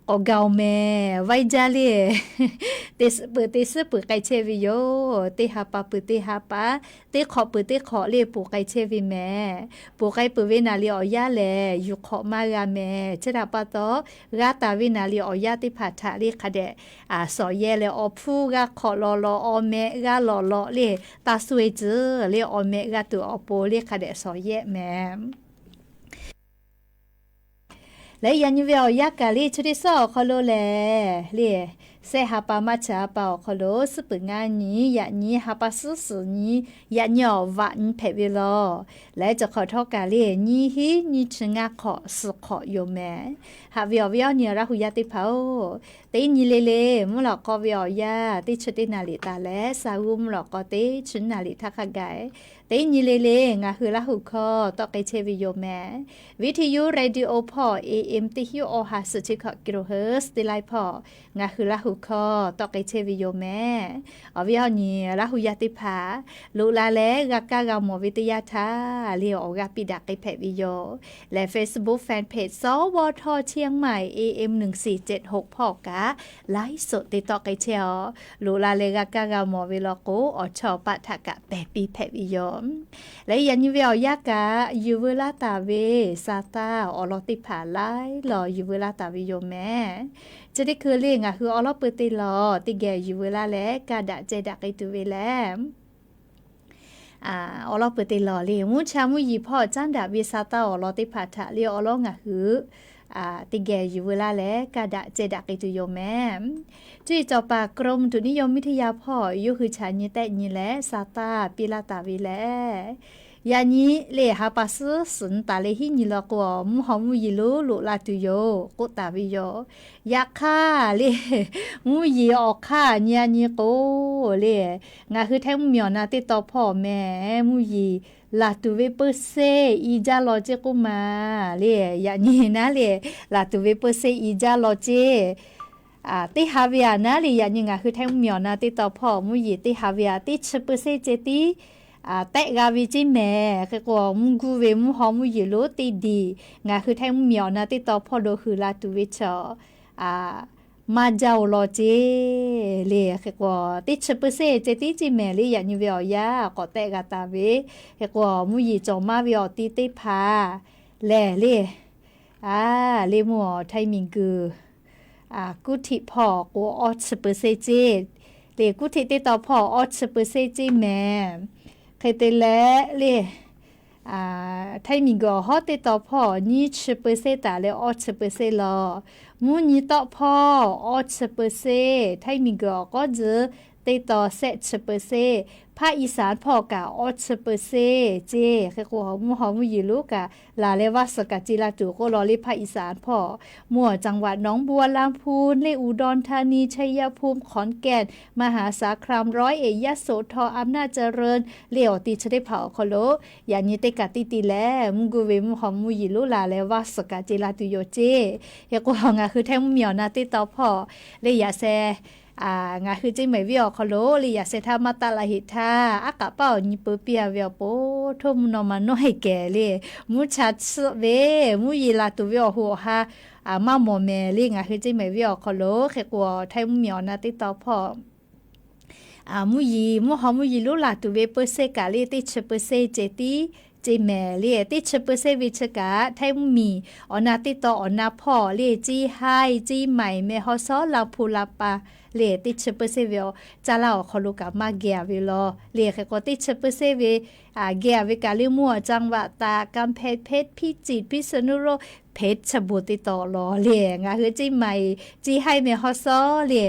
k'awꞈ gaˬ oˬ mehˍ. Vaiˇ jaˇ le teˇ suhˉ peuˬ teˇ suhˉ peuˬ k'ai chehˇ ve yoˬ. Teˇ ha pa peuˬ teˇ ha pa, teˇ hk'awꞈ peuˬ teˇ hk'awꞈ le ponˬ k'ai chehˇ ve mehˍ. Ponˬ k'ai peuˬ ve naˍ riˍ awˬ yanˇ lehˬ, yuˬ hk'awꞈ maˇ g'a mehˍ. Chi htaꞈ pa taw, g'a taˍ ve naˍ riˍ awˬ yanˇ teˇ hpaˍ htaꞈ le hk'a dehꞈ a sawˍ yehˇ leh awˬ hpfuhˇ g'a hk'awꞈ lawˬ lawˬ, awˬ mehꞈ g'a lawˬ lawˬ le, taˇ suh e tcuhˉ le awˬ mehꞈ g'a tuˬ awˬ pon le hk'a dehꞈ sawˍ yehˇ mehˍ. Leh yaꞈ nyi ve awˬ yanˇ kaꞈ le chi teˇ suhˉ awˬ hk'aw lo lehˬ le, shehˆ ha pa maˇ chi ha pa awˬ hk'aw lo suhˉ peuˬ ngaˇ nyi, yaꞈ nyi ha pa suhˉ suhˍ nyi, yaꞈ nyi awˬ vaꞈ nyi hpehꞈ ve law. Leh cawˬ hk'awꞈ htawˇ kaꞈ le nyiˇ hinˉ nyiˇ chi ngaˇ hk'awꞈ suhˍ hk'awꞈ yoˬ mehˍ. Haꞈ ve awˬ viˉ awˬ nyi Laˇ hu yaˇ teˇ hpaˍ-oˬ, teˇ nyi le le mvuhˇ lawꞈ k'aw ve awˬ yanˇ teˇ chi teˇ naˍ riˍ taˍ leh, sa g'uˇ mvuhˇ lawꞈ k'aw teˇ chi naˍ riˍ htaˇ hk'a gaˬ teˇ nyi le le ngaˬ hui Laˇ hu hkawˇ tawˆ k'ai chehˇ ve yoˬ mehˍ. Viˇ hti yuˇ radio hpawˇ A M teˇ hinˉ awˬ ha suhˍ chi hkawꞈ kilohertz teˇ laiˉ hpawˇ ngaˬ hui Laˇ hu hkawˇ tawˆ k'ai chehˇ ve yoˬ mehˍ. Awˬ viˉ awˬ nyi Laˇ hu yaˇ teˇ hpaˍ loꞈ la leh g'a kaˇ g'a mawˬ ve teˇ yanˇ htaˇ le awˬ g'aˇ piˇ daꞈ k'ai hpehꞈ ve yoˬ. Leh Facebook fanpage สวท เชียงใหม่ A M หนึ่งสี่เจ็ดหก hpawˇ kaꞈ ไลฟ์สด te tawˆ k'ai chehˇ aw. Loꞈ la leh g'a kaˇ g'a mawˬ ve law k'o, awˬ chawˇ awˬ paˆ htaꞈ kaꞈ pehˬ piˇ hpehꞈ ve yoˬ. Leh yaꞈ nyi ve awˬ yanˇ kaꞈ yuˬ veu laˇ taˍ ve sa taˇ awˬ lawn teˇ hpaˍ laiˉ law yuˬ veu laˇ taˍ ve yoˬ mehˍ. Chi teˇ hkui le ngaˬ hui awˬ lawn peuˬ te lawˬ teˇ geh yuˬ veu laˇ leh kaˇ daꞈ ceh daꞈ k'ai tuˬ ve lehˬ, awˬ lawn peuˬ te lawˬ le mvuhˇ cha mvuhˇ yiˍ hpawˇ caˉ daꞈ ve sa taˇ awˬ lawn teˇ hpaˍ htaꞈ le awˬ lawn ngaˬ hui teˇ geh yuˬ veu laˇ leh kaˇ daꞈ ceh daꞈ k'ai tuˬ yoˬ mehˍ. Cuˇ yiˍ cawˬ paˍ กรมอุตุนิยมวิทยา hpawˇ yawˇ hui chaꞈ nyi tehˆ nyi leh sa taˇ piˇ laˇ taˍ ve lehˬ, yaꞈ nyi le ha pa suhˉ suhˍ nyi taˍ leh hiˉ nyi law k'o, mvuhˇ haw mvuhˇ yiˍ lonˉ loꞈ la tuˬ yoˬ k'oˆ taˍ ve yoˬ. Yaꞈ hk'aˇ le, mvuhˇ yiˍ awˬ hk'aˇ nyi a nyi k'o le, ngaˬ hui htaiˇ mvuhˇmiˬ awˬ na teˇ taw hpawˇ mehˍ mvuhˇ yiˍ laˬ tuˬ ve เปอร์เซ็นต์ i jaˇ law ceˇ k'oˆ ma le. Yaꞈ nyi naˉ le, laˬ tuˬ ve เปอร์เซ็นต์ i jaˇ law ceˇ. Teˇ ha ve aꞈ naˉ le yaꞈ nyi ngaˬ hui htaiˇ mvuhˇmiˬ awˬ na teˇ taw hpawˇ mvuhˇ yiˍ teˇ ha ve aꞈ teˇ chi เปอร์เซ็นต์ ceˇ tiˉ tehˆ g'a ve ceˇ mehˍ. Hk'e k'o, mvuhˇ guˇ ve mvuhˇ haw mvuhˇ yiˍ lonˉ teˇ diˬ ngaˬ hui htaiˇ mvuhˇmiˬ awˬ na teˇ taw hpawˇ lo huiˬ la tuˬ ve chaw maˇ jaˇ oˬ law ceˇ le. Hk'e k'o, teˇ chi เปอร์เซ็นต์ ceˇ tiˉ ceˇ mehˍ le yaꞈ nyi ve awˬ yanˇ k'awꞈ tehˆ g'a taˍ ve. Hk'e k'o, mvuhˇ yiˍ cawˬ maˇ ve awˬ ti teˇ hpaˍ lehˬ le, a, le mvuhˇ awˬ htaiˇ miˬguiˬ kuˉ htiꞈ hpawˇ k'o awˇ chi เปอร์เซ็นต์ ceˇ le, kuˉ htiꞈ teˇ taw hpawˇ awˇ chi เปอร์เซ็นต์ ceˇ mehˍ. Hk'e te leh le, Htaiˇ miˬguiˬ awˬ hawˉ teˇ taw hpawˇ nyiˇ chi เปอร์เซ็นต์ taˍ leh awˇ chi เปอร์เซ็นต์ law. Mvuhˇ nyi tawˆ hpawˇ awˇ chi เปอร์เซ็นต์, Htaiˇ miˬguiˬ awˬ k'awˉ tzuhˇ teˇ taw shehˆ chi เปอร์เซ็นต์, ภาคอีสาน hpawˇ kaꞈ awˇ chi เปอร์เซ็นต์ ceˇ. Hk'e k'o, mvuhˇ haw mvuhˇ yeˬ lonˉ kaꞈ laˬ leh vaˇ suhˍ kaꞈ ce la tuˬ k'oˆ law le, ภาคอีสาน hpawˇ. Mvuhˇ awˬ จังหวัดหนองบัวลำพู le, อุดรธานี ชัยภูมิ ขอนแก่น มหาสารคาม ร้อยเอ็ด ยโสธร อำนาจเจริญ le, awˬ ti chi teˇ hpaˍ awˬ hk'aw lo yaꞈ nyi teˇ kaˬ tiˇ ti leh mvuhˇ guˇ ve mvuhˇ haw mvuhˇ yeˬ lonˉ laˬ leh vaˇ suhˍ kaꞈ ce la tuˬ yoˬ ceˇ. Hk'e k'o, ngaˬ hui Htaiˇ mvuhˇ miˬ awˬ na teˇ taw hpawˇ le, yaꞈ sheh ngaˬ hui ceˇ mehˍ viˉ awˬ hk'aw lo le, yaꞈ sheh htaˇ maˇ taˆ la heꞈ htaˇ, aˉ k'aꞈ paˉ awˬ nyi peu piˇ a ve awˬ pon htoˇ mvuhˇ naw ma nawˉ heˆ kehˬ le, mvuhˇ cha tsuhˆ ve mvuhˇ yeˬ laˬ tuˬ ve awˬ hoꞈ awˬ ha maˇ mawˬ mehˍ le, ngaˬ hui ceˇ mehˍ viˉ awˬ hk'aw lo. Hk'e k'o, Htaiˇ mvuhˇ miˬ awˬ na teˇ taw hpawˇ mvuhˇ yeˬ, mvuhˇ haw mvuhˇ yeˬ lonˉ laˬ tuˬ ve เปอร์เซ็นต์ kaꞈ le, teˇ chi เปอร์เซ็นต์ ceh tiˉ ce mehˍ le, teˇ chi เปอร์เซ็นต์ ve chi kaꞈ Htaiˇ mvuhˇ miˬ awˬ na teˇ taw awˬ na hpawˇ le, ceˇ haiˇ ceˇ maiˍ meh haw shawˉ la hpu la pa le, teˇ chi เปอร์เซ็นต์ ve awˬ caˇ laˇ awˬ hk'aw lo kaꞈ maˇ geh a ve law le. Hk'e k'o, teˇ chi เปอร์เซ็นต์ ve geh a ve kaꞈ le, mvuhˇ awˬ จังหวัดตาก กำแพงเพชร พิจิตร พิษณุโลก hpehꞈ chi bon teˇ taw law le. Ngaˬ hui ceˇ maiˍ ceˇ haiˇ meh haw shawˉ le,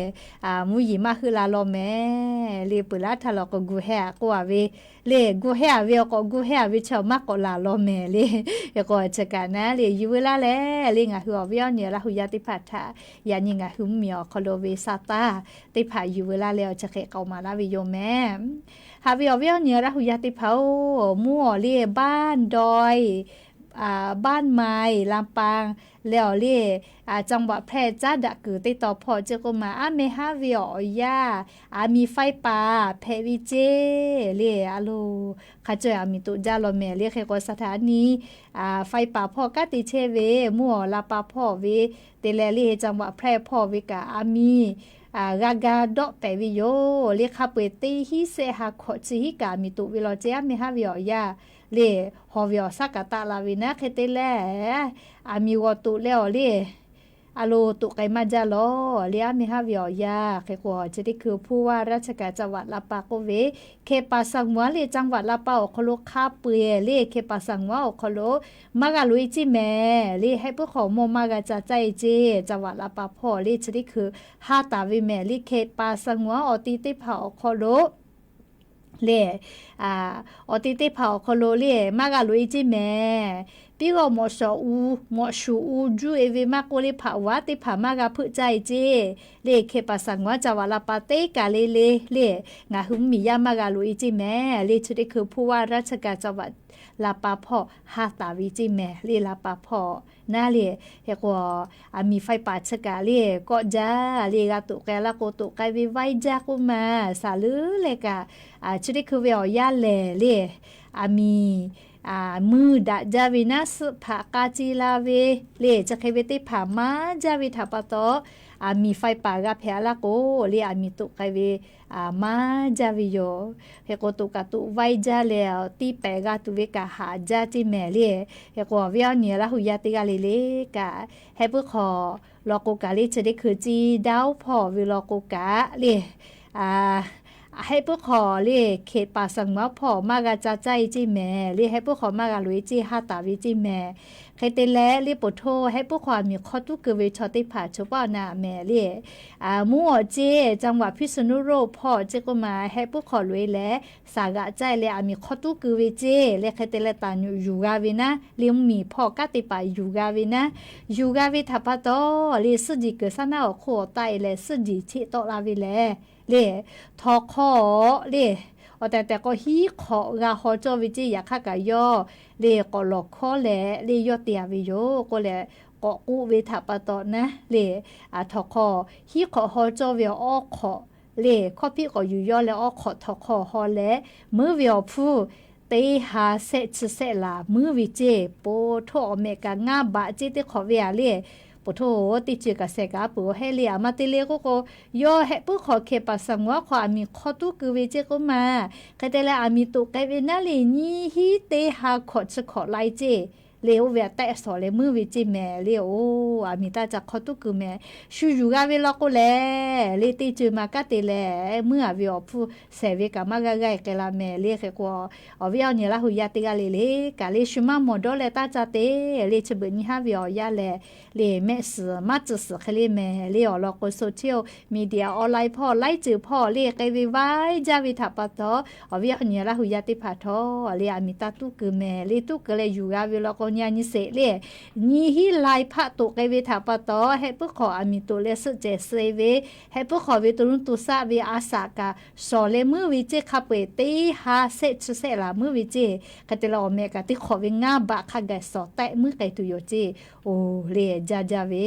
mvuhˇ yeˬ maˇ heuˆ la law mehˍ le. Peuˬ laˇ htaˇ law k'o, gu heh a k'oˆ a ve le, gu heh a ve awˬ k'awꞈ gu heh a ve chi awˬ maˇ k'awꞈ laˬ law mehˍ le. Hk'e k'o, chi kaꞈ naˉ le, yuˬ veu laˇ leh le, ngaˬ hui awˬ viˉ awˬ nyi Laˇ hu yaˇ teˇ hpaˍ htaꞈ yaꞈ nyi ngaˬ hui mvuhˇ miˬ awˬ hk'aw lo ve sa taˇ teˇ hpaˍ yuˬ veu laˇ leh, awˬ chi hk'e k'aoˍ maˍ laˇ ve yoˬ mehˍ. Haꞈ ve awˬ viˉ awˬ nyi Laˇ hu yaˇ teˇ hpaˍ-oˬ, mvuhˇ awˬ le บ้านดอย บ้านไม้ ลำปาง leh awˬ le จังหวัดแพร่ caˉ daꞈ kuiˬ teˇ taw hpawˇ ceˇ k'oˆ ma, aˉ meh haˉ ve awˬ yanˇ aˬ miˍ ไฟป่า hpehꞈ ve ceˇ le. A lo, hk'a caweh aˬ miˍ toꞈ jaˇ law mehˍ le. Hk'e k'o, สถานี ไฟป่า hpawˇ kanˉ te chehˇ ve mvuhˇ awˬ la pa hpawˇ ve te leh le, จังหวัดแพร่ hpawˇ ve kaꞈ aˬ miˍ g'a ga dawˆ pehˍ ve yoˬ le. Hk'a peu-eˬ teˇ hinˉ sehˆ ha hkawꞈ chi hinˉ kaꞈ aˬ miˍ toꞈ ve law ceˇ, aˉ meh haˉ ve awˬ yanˇ le, haw ve awˬ shaˉ kaꞈ taˆ la ve naˉ. Hk'e te leh, aˬ miˍ g'awˬ toꞈ leh awˬ le, a lo toꞈ k'ai maˇ jaˇ law le, aˉ meh haˉ ve awˬ yanˇ. Hk'e k'o, chi teˇ hkui ผู้ว่าราชการจังหวัดลำปาง k'oˆ ve, เขตป่าสงวน le, จังหวัดลำปาง awˬ hk'aw lo hk'a peu-eˬ le, เขตป่าสงวน awˬ hk'aw lo maˇ g'a loꞈ-e ceˇ mehˍ le. Heh puiˉ hk'awꞈ mawˇ maˇ g'a ca caˇ-e ceˇ, จังหวัดลำปาง hpawˇ le chi teˇ hkui ha taˍ ve mehˍ le. เขตป่าสงวน awˬ ti teˇ hpaˍ awˬ hk'aw lo le, awˬ ti teˇ hpaˍ awˬ hk'aw lo le maˇ g'a loꞈ-e ceˇ mehˍ. Piˉ g'awˇ mawꞈ shawˍ u, mawꞈ shuˍ u juˇ-e ve maˇ k'oˆ le, hpaꞈ vaˉ teˇ hpaˍ maˇ g'a hpeuˆ caˇ-e ceˇ le. เขตป่าสงวน จังหวัดลำปาง teˇ kaˬ le le le, ngaˬ hui mvuhˇ miˬ yaˇ maˇ g'a loꞈ-e ceˇ mehˍ le. Chi teˇ hkui ผู้ว่าราชการจังหวัดลำปาง hpawˇ ha taˍ ve ceˇ mehˍ le. ลำปาง hpawˇ naˉ le, hk'e k'o, aˬ miˍ ไฟป่า chi kaꞈ le kawˆ jaˇ le, g'a toꞈ k'ai laˇ k'o, toꞈ k'ai ve vaiˇ jaˇ k'oˆ ma, saˍ leuˉ leh kaꞈ, chi teˇ hkui ve awˬ yanˇ lehˬ le, aˬ miˍ mui daꞈ jaˇ ve naˉ, suhˆ hpaꞈ k'a ce la ve le, chi hk'e ve teˇ hpaˍ maˇ jaˇ ve htaꞈ pa taw, aˬ miˍ ไฟป่า g'a hpehꞈ laˇ k'o le, aˬ miˍ toꞈ k'ai ve maˇ jaˇ ve yoˬ. Hk'e k'o, toꞈ kaꞈ toꞈ vaiˇ jaˇ leh, tiˇ pehˍ g'a tuˬ ve kaꞈ haꞈ jaˇ ceˇ mehˍ le. Hk'e k'o, awˬ viˉ awˬ nyi Laˇ hu yaˇ teˇ g'aˇ le le kaꞈ, heh puiˉ hk'awꞈ law k'o kaꞈ le, chi teˇ hkui ceˇ daoˉ hpawˇ ve law k'o kaꞈ le, heh puiˉ hk'awꞈ le, เขตป่าสงวน hpawˇ maˇ g'a ca caˇ-e ceˇ mehˍ le. Heh puiˉ hk'awꞈ maˇ g'a loꞈ-e ceˇ, ha taˍ ve ceˇ mehˍ. Hk'e te leh le, poˬ htoˇ heh puiˉ hk'awꞈ aˬ miˍ hk'aw tuˉ keu ve chaw teˇ hpaˍ choˬ paˆ awˬ na mehˍ le. Mvuhˇ awˬ ceˇ จังหวัดพิษณุโลก hpawˇ ceˇ k'oˆ ma, heh puiˉ hk'awꞈ loꞈ-e leh, saˍ g'aꞈ caˇ-e leh aˬ miˍ hk'aw tuˉ keu ve ceˇ le. Hk'e te leh, taˍ nyuꞈ yuˬ g'a ve naˉ le, mvuhˇ miˬ hpawˇ kanˉ te paˍ yuˬ g'a ve naˉ, yuˬ g'a ve htaꞈ pa taw le, suhˆ jeˬ kuiˬ saˉ naˉ awˬ hk'oˆ awˬ taˆ-e leh, suhˆ jeˬ cheˆ tawˆ la ve lehˬ le, htawnˍ hk'aw le, awˬ tehˬ tehˬ k'o, hiˉ hk'awꞈ g'a haw cawˇ ve ceˇ. Yaꞈ hk'aˇ kaꞈ yawˇ le, k'awꞈ lawˬ hkawˉ leh le, yawˇ te-a ve yoˬ k'oˆ leh, k'awꞈ k'oˆ ve htaꞈ pa taw naˉ le, htawnˍ hk'aw hiˉ hk'awꞈ haw cawˇ ve awˬ awˇ hk'awꞈ le, hkawˇ hpiˆ k'awꞈ yuˬ yawˇ leh awˇ hk'awꞈ htawnˍ hk'aw haw leh, meuˉ ve awˬ hpfuhˇ teˇ ha shehˆ chi shehˆ laˬ meuˉ ve ceˇ. Poˬ htoˇ awˬ mehꞈ kaꞈ ngaˇ baꞈ ceˇ teˇ hk'awꞈ ve-a le. Poˬ htoˇ teˇ ceuˬ kaꞈ shehˍ kaꞈ a peuˬ-oˬ hehˆ le, aˬ ma te le k'oˆ k'o, yawˇ heh puiˉ hk'awꞈ เขตป่าสงวน hk'aw aˬ miˍ hk'aw tuˉ keu ve ceˇ k'oˆ ma. Hk'e te leh, aˬ miˍ toꞈ k'ai ve naˉ le, nyiˇ hinˉ teˇ ha hkawꞈ chi hkawꞈ lai ceˇ le oˇ ve aꞈ tehˆ shawˍ leh muiˉ ve ceˇ mehˍ le. Oˬ, aˬ miˍ taˇ ca hk'aw tuˉ kuiˬ mehˍ. Shu yuˬ g'a ve law k'o lehˬ, le teˇ ceuˬ ma kanˉ te lehˬ, muiˉ a ve awˬ hpfuhˇ shehˍ ve kaꞈ maˇ g'a g'a e k'ai la mehˍ le. Hk'e k'o, awˬ viˉ awˬ nyi Laˇ hu yaˇ teˇ g'aˇ le le kaꞈ le shu maˇ mawˬ dawˇ leh taˇ ca te le. Chi beuꞈ nyi haˉ ve awˬ yaˇ lehˬ, le mehˆ suhˍ maˇ tcuh suhˍ hk'e le mehˍ le. Awˬ lawn k'o, social media online hpawˇ laiˉ ceuˬ hpawˇ le k'ai ve vaiˇ jaˇ ve htaꞈ pa taw, awˬ viˉ awˬ nyi Laˇ hu yaˇ teˇ hpaˍ htawˇ le aˬ miˍ taˇ tuˉ kuiˬ mehˍ le. Tuˉ kuiˬ leh yuˬ g'a ve law k'o, nyi a nyi sheˍ le, nyi hiˉ lai hpaˆ toꞈ k'ai ve htaꞈ pa taw, heh puiˉ hk'awꞈ aˬ miˍ toꞈ leh suhˆ cehˬ suh e ve, heh puiˉ hk'awꞈ ve to nuˇ to shaˆ ve a shaꞈ kaꞈ shawˍ leh muiˉ ve ceˇ. Hk'a peu-eˬ teˇ ha shehˆ chi shehˆ laˬ muiˉ ve ceˇ. Hk'e te leh awˬ meh kaꞈ teˇ hk'awꞈ ve ngaˇ baꞈ hk'a gaˬ shawˍ tehˆ muiˉ k'ai tuˬ yoˬ ceˇ. Oˬ, le jaˇ jaˇ ve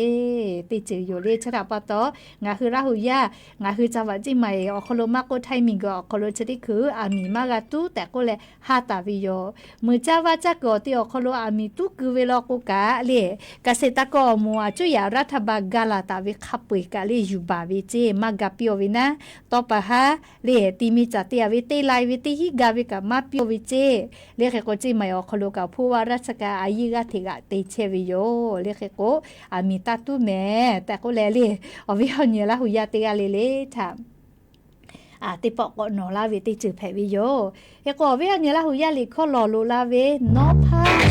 teˇ ceuˬ yoˬ le. Chi htaꞈ pa taw, ngaˬ hui Laˇ hu yaˇ, ngaˬ hui ca vaꞈ ceˇ maˬ eˬ awˬ hk'aw lo maˇ k'oˆ, Htaiˇ miˬguiˬ awˬ hk'aw lo chi teˇ hkui aˬ miˍ maˇ g'a tuˉ tehꞈ k'oˆ leh ha taˍ ve yoˬ. Muiˬ caˇ vaˇ caˇ kuiˬ awˬ te awˬ hk'aw lo aˬ miˍ tuˉ kuiˬ ve law k'o kaꞈ le, เกษตรกร awˬ moˍ aˬ cuˇ yaꞈ รัฐบาล ga laˬ taˍ ve hk'a peu-eˬ kaꞈ le yuˬ baˬ ve ceˇ. Maˇ ga piˇ-oˬ ve naˉ, tawˇ pa haˉ le ti mi caˬ te a ve teˇ lai ve teˇ hinˉ ga ve kaꞈ maˇ piˇ-oˬ ve ceˇ. Le hk'e k'o, ceˇ maˬ awˬ hk'aw lo kaꞈ ผู้ว่าราชการ a yiˇ g'aˇ hteꞈ g'aꞈ te chehˇ ve yoˬ. Le hk'e k'o, aˬ miˍ taˇ tuˉ mehˍ tehꞈ k'oˆ leh le, awˬ viˉ awˬ nyi Laˇ hu yaˇ teˇ g'aˇ le le htaꞈ teˇ pawˆ k'awꞈ nawˬ laˇ ve teˇ ceuˬ hpehꞈ ve yoˬ. Hk'e k'o, awˬ viˉ awˬ nyi Laˇ hu yaˇ liꞈ hkawˇ lawˬ loꞈ la ve Nawˉ hpaˇ Nawˉ hpaˇ,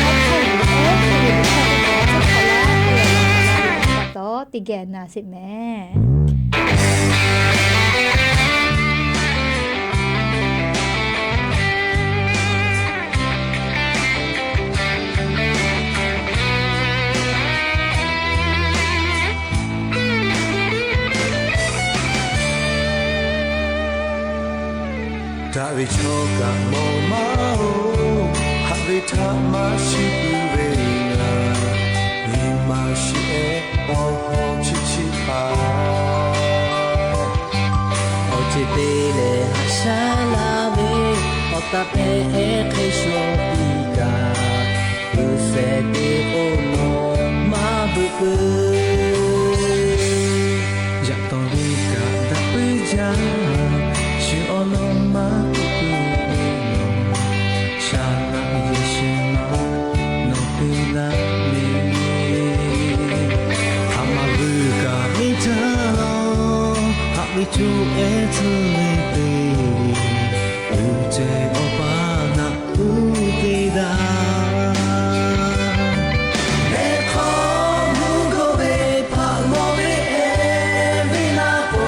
Nawˉ hpaˇ, Nawˉ hpaˇ, Nawˉ hpaˇ, teˇ geh na sheˍ mehˍ. Daꞈ ve chaw kaꞈ mawˬ maˇ-oˬ, haꞈ ve htaꞈ maˇ shuˍ puiˉ ve ngaˬ, nyi ma shiˍ-ehˉ awˬ hawˉ chiˇ chiˇ hpaˍ. Awˬ ceuˬ te leh haꞈ shaˉ laˇ ve, awˬ taˍ pehˉ ehˉ hk'e shaw piˇ kaꞈ, g'uiˬ shehˍ te k'o nawˬ maˇ beuꞈ peuˬ. Yaꞈ taw ve kaꞈ daꞈ puiˉ jaˇ, shu awˬ lawn maˇ k'oˆ peuˬ ve nawˬ, shaˍ laꞈ yehˬ shehˍ ma nawˬ te laˇ ve, haꞈ maˍ vuiˬ kaꞈ miˇ jaˇ lawˬ, haꞈ ve co ehˉ tcuh ve te, uˉ ceh awˬ pa naꞈ uˉ te daꞈ. Heh hk'aw mvuhˇ gawˇ ve hpaꞈ lawˬ ve heh ve laˇ k'o,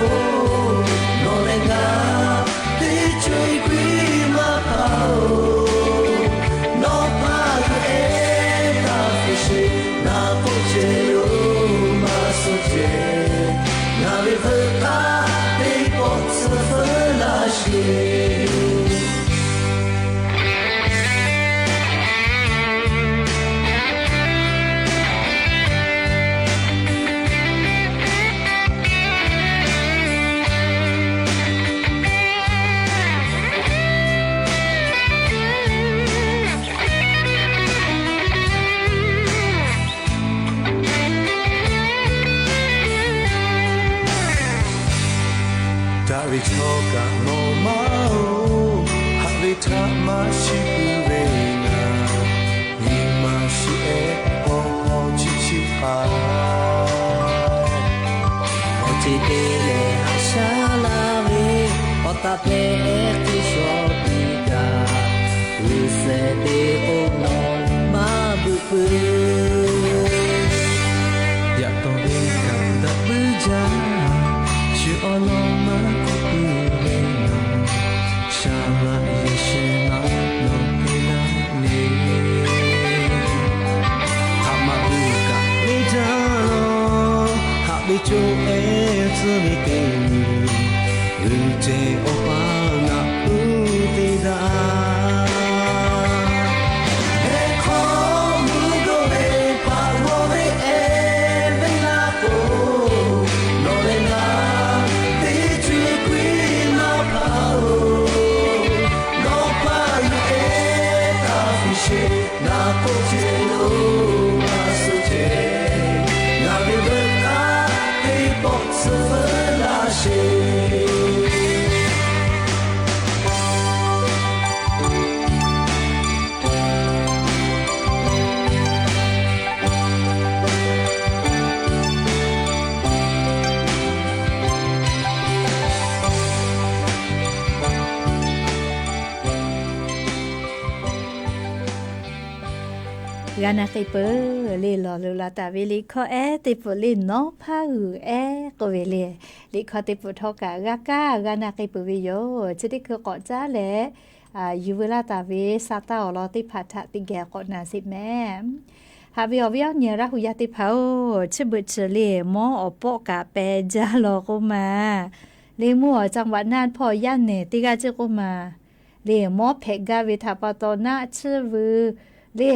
nawˬ leh ngaˬ teˇ co-e k'oˆ maˇ hpaˍ-oˬ, nawˬ hpaˇ g'uiˬ ehˉ taˇ hpu sheˍ, naˬ k'oˆ ceh yoˬ maˇ suh ceh, ngaˬ ve heuˆ k'aˇ teˇ pawˆ tsuhˇ feuˉ laˇ sheˍ. Daꞈ ve chaw kaꞈ mawˬ maˇ-oˬ, haꞈ ve htaꞈ maˇ shiˍ puiˉ ve ngaˬ, nyi ma shiˍ-ehˉ awˬ hawˉ chiˇ chiˇ hpaˍ. Awˬ ceuˬ te leh haꞈ shaˉ laˇ ve, awˬ taˍ pehˉ ehˉ hk'e shaw piˇ kaꞈ, g'uiˬ shehˍ te k'o nawˬ maˇ beuꞈ peuˬ. Yaꞈ taw ve kaꞈ daꞈ puiˉ jaˇ, shu awˬ lawn maˇ k'oˆ peuˬ ve nawˬ, shaˍ laꞈ yehˬ shehˍ ma nawˬ te laˇ le. Haꞈ maˍ vuiˬ kaꞈ miˇ jaˇ lawˬ, haꞈ ve co ehˉ tcuhˇ ve te, uˉ ceh awˬ pa naꞈ uˉ te daꞈ. Heh hk'aw mvuhˇ gawˇ G'a na k'ai peuˬ le, lawˬ loꞈ la taˍ ve liꞈ hkawˇ ehˉ teˇ peuˬ le, Nawˉ hpaˇ g'uiˬ ehˉ k'oˆ ve le. Liꞈ hkawˇ teˇ peuˬ htawˇ kaꞈ g'a kaˇ g'a na k'ai peuˬ ve yoˬ. Chi teˇ hkui k'awꞈ caˉ leh, yuˬ veu laˇ taˍ ve sa taˇ awˬ lawn teˇ hpaˍ htaꞈ teˇ geh k'awꞈ na sheˍ mehˍ. Haꞈ ve awˬ viˉ awˬ nyi Laˇ hu yaˇ teˇ hpaˍ-oˬ, chi beuꞈ chi le mawˉ awˬ pawˆ kaꞈ peh jaˇ law k'oˆ ma. Le mvuhˇ awˬ caˇ vaꞈ naˇ hpawˇ yaˇ nehˬ teˇ g'aˇ ceˇ k'oˆ ma. Le mawˉ hpehꞈ gaˇ ve htaꞈ pa taw naˆ tsuhˇ veu le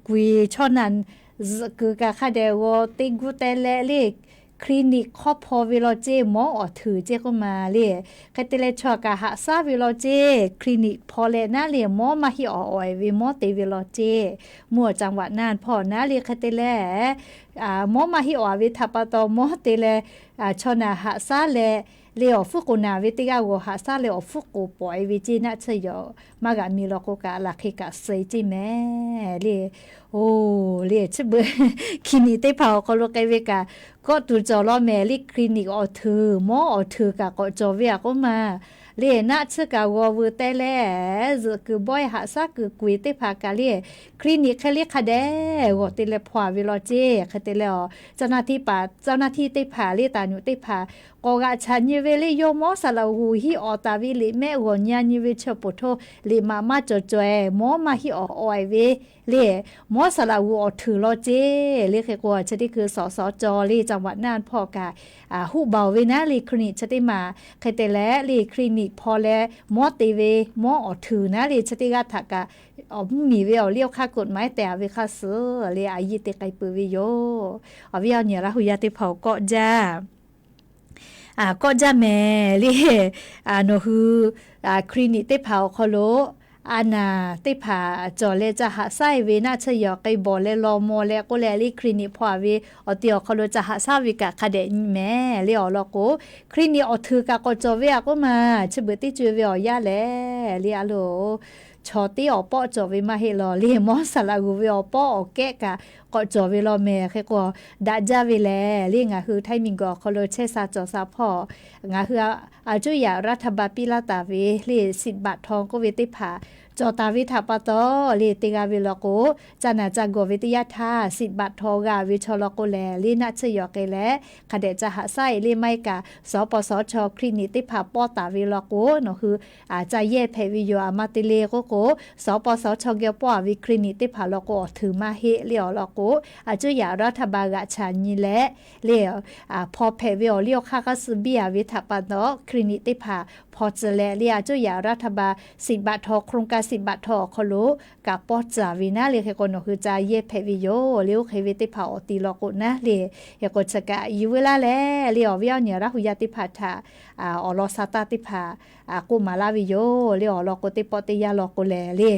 kuiˬ chaw naˬ zuhꞈ kuiˬ kaꞈ hk'a dehꞈ g'aw teˇ guˇ teh leh le clinic hk'awˇ hpaw ve law ceˇ, mawˉ awˬ htuiˍ ceˇ k'oˆ ma le. Hk'e te leh chaw kaꞈ haꞈ shaˉ ve law ceˇ, clinic hpaw leh naˉ le mawˉ maˇ heˆ awˬ awˬ e ve mawˉ te ve law ceˇ. Mvuhˇ awˬ caˇ vaꞈ naˇ hpawˇ naˉ le hk'e te leh mawˉ maˇ heˆ awˬ a ve htaꞈ pa taw mawˉ te leh chaw naˬ haꞈ shaˉ leh le awˬ hpfuhˇ k'oˍ naˬ ve teˇ g'aˇ g'aw haꞈ shaˉ leh awˬ hpfuhˇ k'oˍ pawˍ e ve ceˇ naˆ tsuhˇ yoˬ. Maˇ g'aꞈ mi law k'o kaꞈ laˬ hk'e kaꞈ suh e ceˇ mehˍ le. Oˬ le, chi beuꞈ clinic teˇ hpaˍ awˬ hk'aw lo k'ai ve kaꞈ kawˆ tuˬ cawˬ law mehˍ le. Clinic awˬ htuiˍ mawˉ awˬ htuiˍ kaꞈ k'awꞈ cawˬ ve a k'oˆ ma. Le naˆ tsuhˇ kaꞈ g'aw veu teh leh zuhꞈ kuiˬ bawehˇ haꞈ shaˉ kuiˬ kuiˬ teˇ hpaˍ kaꞈ le clinic hk'e le hk'a dehꞈ g'aw te leh hpaw a ve law ceˇ. Hk'e te leh a เจ้าหน้าที่ paˍ เจ้าหน้าที่ teˇ hpaˍ le taˍ nyuꞈ teˇ hpaˍ k'awꞈ g'aꞈ chaꞈ nyi ve le, yawˇ mawˉ saˍ laꞈ g'uˬ hiˆ awˍ taˍ ve liꞈ mehˆ g'awˬ nyi a nyi ve chi peuˬ htoˇ liꞈ maꞈ maˇ cawˬ cawˬ e mawˉ maˇ heˆ awˬ awˬ e ve le mawˉ saˍ laꞈ g'uˬ awˬ htuiˍ law ceˇ. Le hk'e k'o chi teˇ hkui sawˍ sawˍ cawˬ le caˇ vaꞈ naˇ hpawˇ kaꞈ huˆ baˬ oˬ ve naˉ le clinic chi teˇ maˬ hk'e te leh le clinic hpaw leh mawˉ te ve mawˉ awˬ htuiˍ naˉ le chi teˇ g'aˇ htaꞈ kaꞈ awˬ mvuhˇ miˬ ve awˬ liˇ awˬ hk'aˇ กฎหมาย tehꞈ a ve hk'aˇ suh le a yiˇ te k'ai peuˬ ve yoˬ. Awˬ viˉ awˬ nyi Laˇ hu yaˇ teˇ hpaˍ-oˬ, kawˆ jaˇ kawˆ jaˇ mehˍ le. Nawˬ hui clinic teˇ hpaˍ awˬ hk'aw lo a naˬ teˇ hpaˍ cawˬ leh ca haꞈ shaˉ e ve naˆ tsuhˇ yawˬ k'ai bawˬ leh law maw leh k'oˆ leh le clinic hpaw a ve awˬ ti awˬ hk'aw lo ca haꞈ shaˉ ve kaꞈ hk'a dehꞈ nyi mehˍ le awˬ lawn k'o clinic awˬ htuiˍ kaꞈ k'awꞈ cawˬ ve a k'oˆ ma. Chi beuꞈ teˇ co e ve awˬ yaˇ lehˬ le a loˬ chaw teˇ awˬ pawˆ cawˬ ve maˇ heˆ law le mawˉ saˍ laꞈ g'uˬ ve awˬ pawˆ awˬ kehˉ kaꞈ k'awꞈ cawˬ ve law mehˍ. Hk'e k'o daꞈ jaˇ ve lehˬ le ngaˬ hui htaiˇ miˬ guiˬ awˬ hk'aw lo chehˇ sha cawˬ sha hpawˇ ngaˬ hui a cuˇ yaꞈ รัฐบาล piˇ laˇ taˍ ve le สิทธิ์บัตรทอง k'oˆ ve teˇ hpaˍ cawˬ taˍ ve htaꞈ pa taw le teˇ g'aˇ ve law k'o ca naˬ ca gawˬ ve teˇ yanˇ htaˇ สิทธิ์บัตรทอง g'a ve chaw law k'o lehˬ le naˆ tsuhˇ yawˬ k'ai leh hk'a dehꞈ ca haꞈ shaˉ e le maˇ heˆ kaꞈ สปสช clinic teˇ hpaˍ pawˆ taˍ ve law k'o nawˬ hui ca yehˇ hpehꞈ ve yoˬ. A ma te le k'oˆ k'o สปสช geh pawˆ a ve clinic teˇ hpaˍ law k'o awˬ htuiˍ maˇ heˆ le awˬ lawn k'o a cuˇ yaꞈ รัฐบาล g'aꞈ chaꞈ nyi leh le hpaw hpehꞈ ve awˬ liˇ awˬ hk'aˇ k'aˇ suh biˇ a ve htaꞈ pa taw clinic teˇ hpaˍ hpaw tcuh leh le a cuˇ yaꞈ รัฐบาล สิทธิ์บัตรทอง โครงการ สิทธิ์บัตรทอง awˬ hk'aw lo kaꞈ pawˆ tcuh a ve naˉ le hk'e k'o nawˬ hui ca yehˇ hpehꞈ ve yoˬ le. Oˇ hk'e ve teˇ hpaˍ awˬ ti law k'o naˉ le hk'e k'o chi kaꞈ yuˬ veu laˇ leh le awˬ viˉ awˬ nyi Laˇ hu yaˇ teˇ hpaˍ htaꞈ awˬ lawn sha taˇ teˇ hpaˍ k'oˆ maˍ laˇ ve yoˬ le. Awˬ lawn k'o teˇ pawˆ teˇ yanˇ law k'o lehˬ le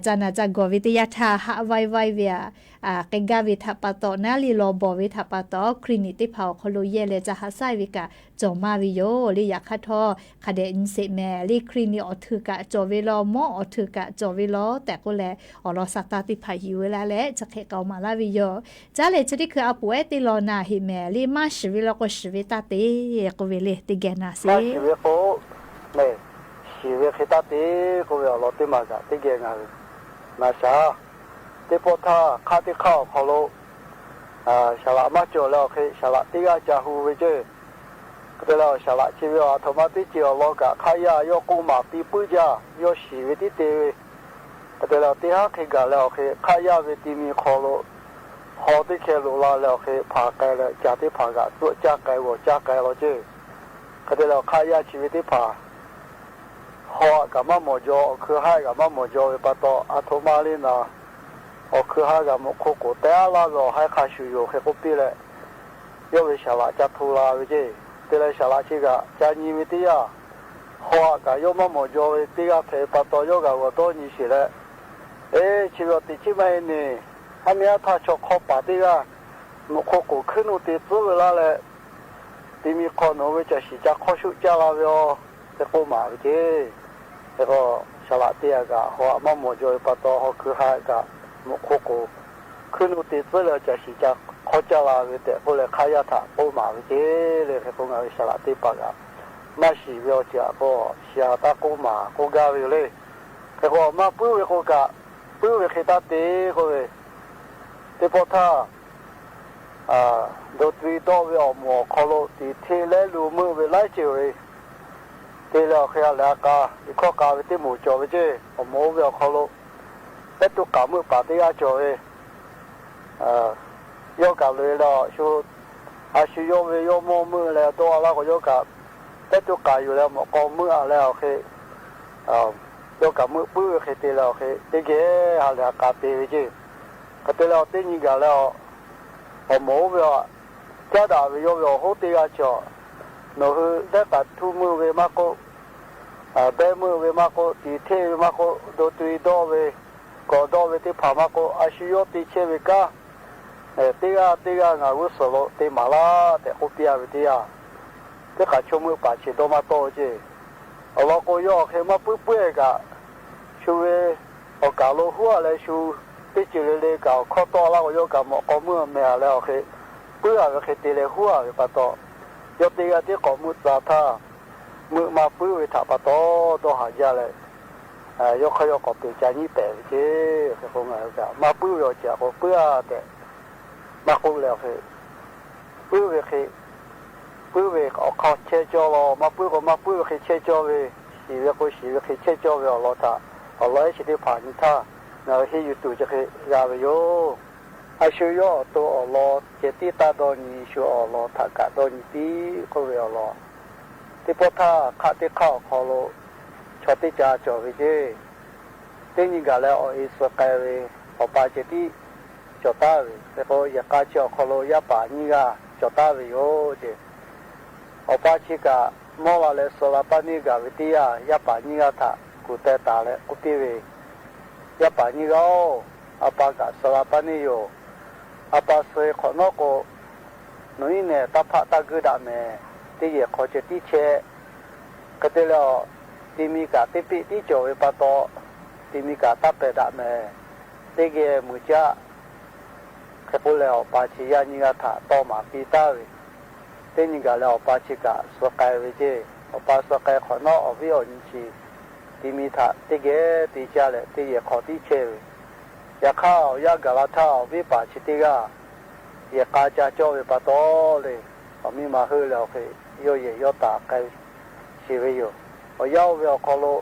ca naˬ ca gawˬ ve teˇ yanˇ htaˇ haˆ vaiˇ vaiˇ ve a k'ai gaˇ ve htaꞈ pa taw naˉ le law bawˬ ve htaꞈ pa taw clinic teˇ hpaˍ awˬ hk'aw lo yehˇ leh ca haꞈ shaˉ e ve kaꞈ cawˬ maˇ ve yoˬ le. Yaꞈ hk'aˇ htawˇ hk'a dehꞈ nyi sheˍ mehˍ le clinic awˬ htuiˍ kaꞈ cawˬ ve law mawˉ awˬ htuiˍ kaꞈ cawˬ ve law tehꞈ k'oˆ leh awˬ lawn sha taˇ teˇ hpaˍ yuˬ veu laˇ leh chi hk'e k'aoˍ maˍ laˇ ve yoˬ. Caˉ leh chi teˇ hkui a poˍ ehˉ teˇ law na heꞈ mehˍ le maˇ shiˍ ve law k'o shiˍ ve taˇ te k'oˆ ve le teˇ geh na sheˍ. Maˇ shiˍ ve k'o mehˍ shiˍ ve hk'e taˇ te k'oˆ ve awˬ lawn teˇ maˬ kaꞈ teˇ geh ngaˬ hui na shaˍ. Teˇ pawˆ htaˇ hk'aˆ teˇ hk'aˆ awˬ hk'aw lo saˍ laꞈ maˇ cawˬ leh awˬ hk'e saˍ laꞈ teˇ g'aˇ ca hu ve ceˇ. Hk'e te leh saˍ laꞈ chi ve a htoꞈ ma teˇ ceuˬ awˬ lawn kaꞈ hk'aˆ yaˇ yawˇ k'oˆ maˍ piˇ puiˉ jaˇ, yawˇ shiˍ ve tiˉ te ve. Hk'e te leh teˇ haˉ hk'e gaˬ leh awˬ hk'e hk'aˆ yaˇ ve ti mi hk'aw lo haw teˇ hkeh loꞈ la leh awˬ hk'e hpanˍ k'ai leh caˬ teˇ hpaˍ kaꞈ tcuhˆ caˇ k'ai g'awˬ caˇ k'ai law ceˇ. Hk'e te leh hk'aˆ yaˇ chi ve teˇ hpaˍ haw aꞈ kaꞈ maˇ mawˬ jaw, awˬ hkui haˉ kaꞈ maˇ mawˬ jaw ve pa taw, a htoꞈ ma le naˍ, awˬ hkui haˉ g'a mvuhꞈ hk'oˆ k'oˍ te aˉ laˇ ve awˬ haiˉ hk'a shuˍ yoˬ hk'e k'oˆ piˇ leh, yawˇ ve saˍ laꞈ ca hto la ve ceˇ. Te leh saˍ laꞈ chi kaꞈ ca nyi ve teˇ yanˇ, haw aꞈ kaꞈ yawˇ maˇ mawˬ jaw ve teˇ g'aˇ hpehꞈ ve pa taw, yawˇ g'a g'awˬ dawˇ nyi sheˍ leh, Eˇ, chi ve awˬ teꞈ chiˉ maˇ heˆ neˬ, aˉ miˇ aˉ htaˇ chaw hk'awˇ paˍ teˇ g'aˇ mvuhꞈ hk'oˆ k'oˍ hkuiˉ nuˆ te tcuhˉ ve laˇ leh, ti mi hk'aw nawˬ hui ve caˬ shiˍ ca hk'awˇ shuˆ caˇ la ve aˬ tehꞈ k'oˆ maˍ ve ceˇ. Hk'e k'o, saˍ laꞈ teˇ g'aˇ kaꞈ haw aꞈ maˇ mawˬ jaw ve pa taw, haw hkui haˉ kaꞈ mvuhꞈ hk'oˆ k'oˍ hkuiˉ nuˆ te tcuhˉ leh caˬ shiˍ ca hk'awˇ caˇ la ve tehꞈ k'oˆ leh, hk'aˆ yaˇ htaꞈ k'oˆ maˍ ve ceˇ le. Hk'e k'o, ngaˬ ve saˍ laꞈ teˇ hpaˍ kaꞈ maˇ shiˍ ve awˬ ceuˬ aꞈ k'o, shiˍ a taˇ k'oˆ maˍ k'oˆ gaˇ ve yoˬ le. Hk'e k'o, maˇ puiˉ ve k'o kaꞈ, puiˉ ve hk'e taˇ te k'oˆ ve, Teˇ pawˆ htaˇ, do tu dawˇ ve awˬ moˍ awˬ hk'aw lo tiꞈ hteˆ lehˉ lu meuˆ ve laiˉ ceuˬ ve te leh awˬ hk'e ha lehˬ ha k'a, iꞈ hkawˇ k'a ve teˇ moˍ cawˬ ve ceˇ. Awˬ moˍ oˇ ve awˬ hk'aw lo pehˉ tuˇ k'aˍ meuˆ paˍ teˇ g'aˇ cawˬ ve, yawˇ kaꞈ loꞈ e leh, a shu yawˇ ve yawˇ mawˇ meuˆ leh dawˇ a laˇ k'o, yawˇ kaꞈ pehˉ tuˇ k'aˍ yuˬ leh mawꞈ k'aw meuˆ a leh awˬ hk'e, yawˇ kaꞈ meuˆ puiˉ ve hk'e te leh awˬ hk'e teˇ geh ha lehˬ ha k'a te ve ceˇ. Hk'e te leh awˬ teˇ nyi gaˬ leh, awˬ moˍ oˇ ve a, caˉ daꞈ ve yawˇ ve awˬ hoˉ teˇ g'aˇ cawˬ. Nawˬ hui dehˉ k'aˍ htuˇ meuˆ ve maˇ k'oˆ, behˇ meuˆ ve maˇ k'oˆ, tiꞈ hteˆ ve maˇ k'oˆ, do tu dawˇ ve, kawꞈ dawˇ ve teˇ hpaˍ maˇ k'oˆ, a shu yawˇ te chehˇ ve kanˉ teˇ g'aˇ teˇ g'aˇ ngaˬ g'uˇ suhˍ lo te maˍ laˇ tehꞈ k'oˆ piˇ a ve teˇ yanˇ, teˇ k'aˍ chaw meuˆ paˍ chi dawˇ maˇ tawˆ ceˇ. Awˬ lawn k'o, yawˇ awˬ hk'e maˇ puiˉ puiˉ e kaꞈ, shu ve awˬ kaˍ lo huˉ a leh shu teˇ ceuˬ le le kaꞈ awˬ hkawˇ tawˆ laˇ k'o, yawˇ kaꞈ mawꞈ k'aw meuˆ meh a leh awˬ hk'e puiˉ a ve hk'e te leh huˉ a ve pa taw, yawˇ teˇ g'aˇ tiˉ k'awꞈ meuˆ tcuh htaˇ, meuˆ maˇ puiˉ ve htaꞈ pa taw dawˇ haˍ jaˇ leh, yawˇ hk'aˇ yawˇ k'awꞈ peˬ ca nyiˉ pehˍ ve ceˇ. Hk'e k'o ngaˬ hui kaꞈ maˇ puiˉ ve awˬ ceuˬ k'o puiˉ a tehꞈ maˇ k'oˆ leh awˬ hk'e, puiˉ ve hk'e, puiˉ ve awˬ hk'aw chehˇ cawˇ law, maˇ puiˉ k'o maˇ puiˉ ve hk'e chehˇ cawˇ ve, shiˍ ve k'o shiˍ ve hk'e chehˇ cawˇ ve awˬ lawn htaꞈ awˬ lawn ehˉ chi teˇ hpaˍ nyi htaˇ ngaˬ hui henˇ yuˬ tuˬ chi hk'e g'a ve yoˬ. A shu yawˇ awˬ to awˬ lawn ceh tiˉ taˇ dawˇ nyi, shu awˬ lawn htaꞈ kaꞈ dawˇ nyi piˇ k'oˆ ve awˬ lawn. Teˇ pawˆ htaˇ hk'aˆ teˇ hk'aˆ awˬ hk'aw lo chaw teˇ ca cawˬ ve ceˇ. Teˇ nyi gaˬ leh awˬ e suh k'ai ve awˬ pa ceh tiˉ cawˬ taˍ ve. Hk'e k'o, yehˬ k'a chi awˬ hk'aw lo yaˇ paˍ nyiˇ g'aˇ cawˬ taˍ ve yoˬ ceˇ. Awˬ pa chi kaꞈ mawˇ la leh suh la paˇ neˇ gaˬ ve teˇ yanˇ, yaˇ paˍ nyiˇ g'aˇ htaꞈ kuˬ teh taˍ leh k'oˆ piˇ ve, Yaˇ paˍ nyiˇ g'aˇ-oˬ, a pa kaꞈ suh la paˇ neˇ yoˬ. A pa suh-e hk'awꞈ nawˉ k'o, nawˬ iˉ nehˬ taˇ hpaˆ taˇ guiˇ daꞈ mehˍ. Teˇ yehˬ hk'aw ceh tiˉ chehˇ. Hk'e te leh, ti mi kaꞈ teˇ peˆ tiˉ cawˬ ve pa taw, ti mi kaꞈ taˇ pehˬ daꞈ mehˍ. Teˇ geh mui caˆ. Hk'e k'oˆ leh, awˬ pa chi yaˇ nyiˇ g'aˇ htaꞈ tawˇ maˍ piˇ taˍ ve. Teˇ nyi gaˬ leh awˬ pa chi kaꞈ suh k'ai ve ceˇ. Awˬ pa suh k'ai hk'awꞈ nawˉ, awˬ viˉ awˬ nyi chi ti mi htaꞈ teˇ geh te caˇ leh teˇ yehˬ hk'aw tiˉ chehˇ ve. Yaꞈ hk'aˇ, awˬ yanˇ gaˬ la htaˇ awˬ viˉ paˍ chi teˇ g'aˇ yehˬ k'a ca cawˇ ve pa taw le, awˬ miˇ ma heuˆ leh awˬ hk'e yawˇ yehˬ yawˇ taˍ k'ai sheˍ ve yoˬ. Awˬ yanˇ oˇ ve awˬ hk'aw lo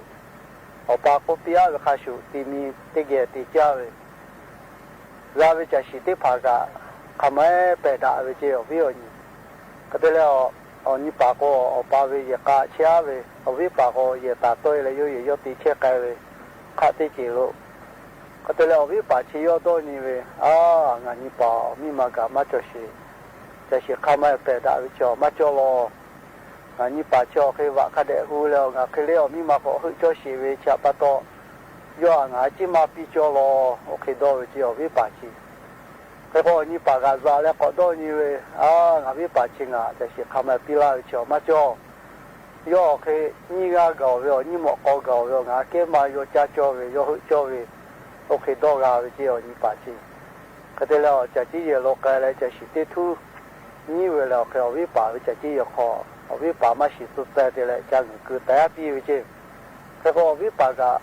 awˬ pa k'oˆ piˇ aˉ ve hk'a shuˍ, ti mi teˇ geh te caˇ ve g'a ve caˬ shiˍ teˇ hpaˍ kaꞈ hk'a ma-eˉ pehˬ daꞈ ve ceˇ, awˬ viˉ awˬ nyi. Hk'e te leh, awˬ nyi paˍ k'o, awˬ pa ve yehˬ k'a chehˇ aˉ ve, awˬ viˉ paˍ k'o, yehˬ taˍ tawˆ-e leh yawˇ yehˬ yawˇ te chehˇ k'ai ve hk'aˆ teˇ ceuˬ lo. Hk'e te leh, awˬ viˉ paˍ chi yawˇ dawˇ nyi ve, Aˬ, ngaˬ nyi paˍ awˬ miˇ ma kaꞈ maˇ cawˬ sheˍ. Caˬ shiˍ hk'a ma-eˉ pehˬ daꞈ ve chaw maˇ cawˇ law. Ngaˬ nyi paˍ chi awˬ hk'e vaꞈ hk'a dehꞈ hu leh, ngaˬ hk'e le awˬ miˇ ma k'awꞈ heuˆ cawˇ sheˍ ve chi htaꞈ pa taw, yawˇ aꞈ ngaˬ ciˉ maˇ piˇ cawˇ law. Oˇ hk'e dawˇ ve ceˇ, awˬ viˉ paˍ chi. Hk'e k'o, awˬ nyi paˍ kaꞈ zaꞈ leh k'awꞈ dawˇ nyi ve, Aˬ, ngaˬ viˉ paˍ chi ngaˬ caˬ shiˍ hk'a ma-eˉ piˇ laˇ ve chaw maˇ cawˇ. Yawˇ awˬ hk'e nyiˇ g'aˇ gaˬ-oˬ ve, awˬ nyiˇ mawꞈ k'aw gaˬ-oˬ ve, ngaˬ kehˉ ma yaw caˇ cawˇ ve, yaw heuˆ cawˇ ve, oˇ hk'e dawˇ g'a ve ceˇ, awˬ nyi paˍ chi. Hk'e te leh, awˬ caˬ ciˉ yehˬ lo k'ai leh caˬ shiˍ teˇ htuˉ nyiˉ ve leh awˬ hk'e, awˬ viˉ paˍ ve caˬ ciˉ yehˬ hk'aw awˬ viˉ paˍ maˇ shiˍ tcuh teh te leh ca ngeuˍ keu taiˍ aˉ piˇ ve ceˇ. Hk'e k'o, awˬ viˉ paˍ kaꞈ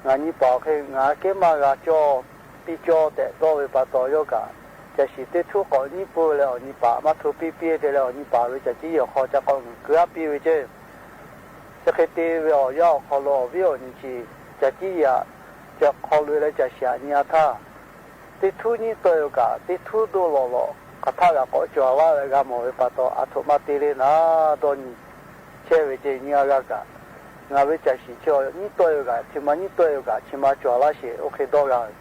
ngaˬ nyi paˍ awˬ hk'e ngaˬ kehˉ maˇ g'a cawˇ piˇ cawˇ tehꞈ dawˇ ve pa taw, yawˇ kaꞈ caˬ shiˍ teˇ htuˉ k'awꞈ nyiˉ peuˬ leh awˬ nyi paˍ maˇ hto piˇ piˇ te leh, awˬ nyi paˍ ve caˬ ciˉ yehˬ hk'aw ca k'awꞈ ngeuˍ keu aˉ piˇ ve ceˇ. Chi hk'e te ve awˬ yanˇ awˬ hk'aw lo awˬ viˉ awˬ nyi chi caˬ ciˉ yehˬ aꞈ ca hk'aw loꞈ-e leh caˬ shiˍ aꞈ nyi-a htaˇ, teˇ htuˉ nyiˉ tawˆ-e-oˬ kaꞈ, teˇ htuˉ doˇ lawˬ lawˬ hk'aˬ htaˆ g'a k'awꞈ cawˬ laˇ leh g'a mawˬ ve pa taw, aˬ htoꞈ ma te le naˍ dawˇ nyi chehˇ ve ceˇ. Nyiˇ g'aˇ g'aˇ kaꞈ, ngaˬ ve caˬ shiˍ chi nyiˉ tawˆ-e-oˬ kaꞈ, chi ma nyiˉ tawˆ-e-oˬ kaꞈ, chi ma cawˬ laˇ sheˍ, oˇ hk'e dawˇ g'a ve.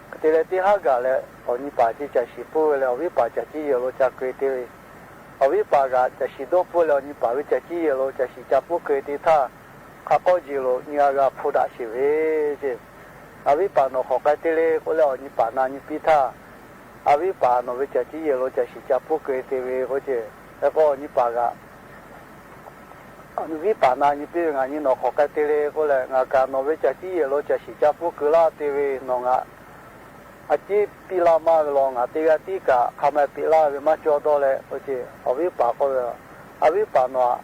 Hk'e te leh, teˇ haˉ gaˬ leh awˬ nyi paˍ chi caˬ shiˍ pfuhˇ ve leh awˬ viˉ paˍ caˬ ciˉ yehˬ lo ca keu-e te ve. Awˬ viˉ paˍ kaꞈ caˬ shiˍ dawˇ pfuhˇ leh awˬ nyi paˍ ve caˬ ciˉ yehˬ lo caˬ shiˍ ca pfuhˇ keu-e te htaˇ, hk'a k'awˇ jeˬ lo nyiˇ g'aˇ g'aˇ hpuˇ daꞈ sheˍ ve ceˇ. Ngaˬ viˉ paˍ nawˬ hk'awꞈ k'ai te le k'oˆ leh awˬ nyi paˍ na nyi piˇ htaˇ, a viˉ paˍ nawˬ ve caˬ ciˉ yehˬ lo caˬ shiˍ ca pfuhˇ keu-e te ve k'oˆ ceˇ. Hk'e k'o, awˬ nyi paˍ kaꞈ viˉ paˍ na nyi piˇ ve, Ngaˬ nyi nawˬ hk'awꞈ k'ai te le k'oˆ leh, ngaˬ kaꞈ nawˬ ve caˬ ciˉ yehˬ lo caˬ shiˍ ca pfuhˇ keu laˇ te ve, nawˬ ngaˬ a ciˉ piˇ laˇ maˇ ve law, ngaˬ teˇ g'aˇ tiˉ kaꞈ hk'a ma-eˉ peꞈ laˇ ve maˇ cawˇ dawˇ leh k'oˆ ceˇ. Awˬ viˉ paˍ k'oˆ ve, A viˉ paˍ nawˬ aꞈ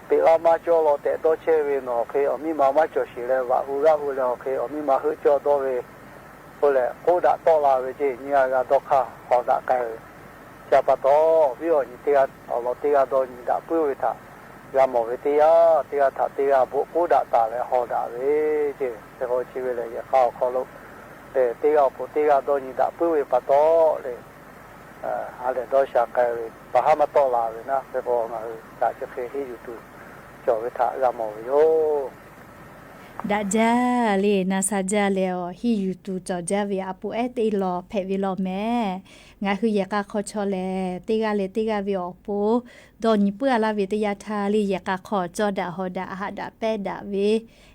peꞈ laˇ maˇ cawˇ law tehꞈ dawˇ chehˇ ve, nawˬ awˬ hk'e awˬ miˇ ma maˇ cawˬ sheˍ leh vaꞈ hu g'aˇ hu leh awˬ hk'e awˬ miˇ ma heuˆ cawˇ dawˇ ve, K'oˆ leh k'oˆ daꞈ tawˆ la ve ceˇ, nyi g'a g'a dawˇ hk'aˇ hawˍ daꞈ k'ai ve. Chi pa taw, viˉ awˬ nyi teˇ g'aˇ awˬ lawn teˇ g'aˇ dawˇ nyi daꞈ puiˉ ve htaꞈ g'a mawˬ ve teˇ yanˇ, teˇ g'aˇ htaꞈ teˇ g'aˇ bon k'oˆ daꞈ taˍ leh hawˍ daꞈ ve ceˇ. Hk'e k'o chi ve lehˬ, yehˬ k'a awˬ hk'aw lo lehˬ, teˇ g'aˇ awˬ pon teˇ g'aˇ dawˇ nyi daꞈ puiˉ ve pa taw lehˬ, ha lehˬ dawˇ sha k'ai ve pa haˉ maˇ tawˆ la ve naˉ. Hk'e k'o, ngaˬ hui kaꞈ chi hk'e henˇ yuˬ tuˬ cawˬ ve htaꞈ g'a mawˬ ve yoˬ. Daꞈ jaˇ le, na sha jaˇ leh awˬ henˇ yuˬ tuˬ cawˬ jaˇ ve a pu ehˉ teˇ lawn hpehꞈ ve law mehˍ. Ngaˬ hui yehˬ k'a hk'aw chaw lehˬ, teˇ g'aˇ leh teˇ g'aˇ ve awˬ pon dawˇ nyi puiˉ a laˇ ve teˇ yanˇ htaˇ le, yehˬ k'a hk'aw cawˇ daꞈ hawˍ daꞈ haꞈ daꞈ pehˇ daꞈ ve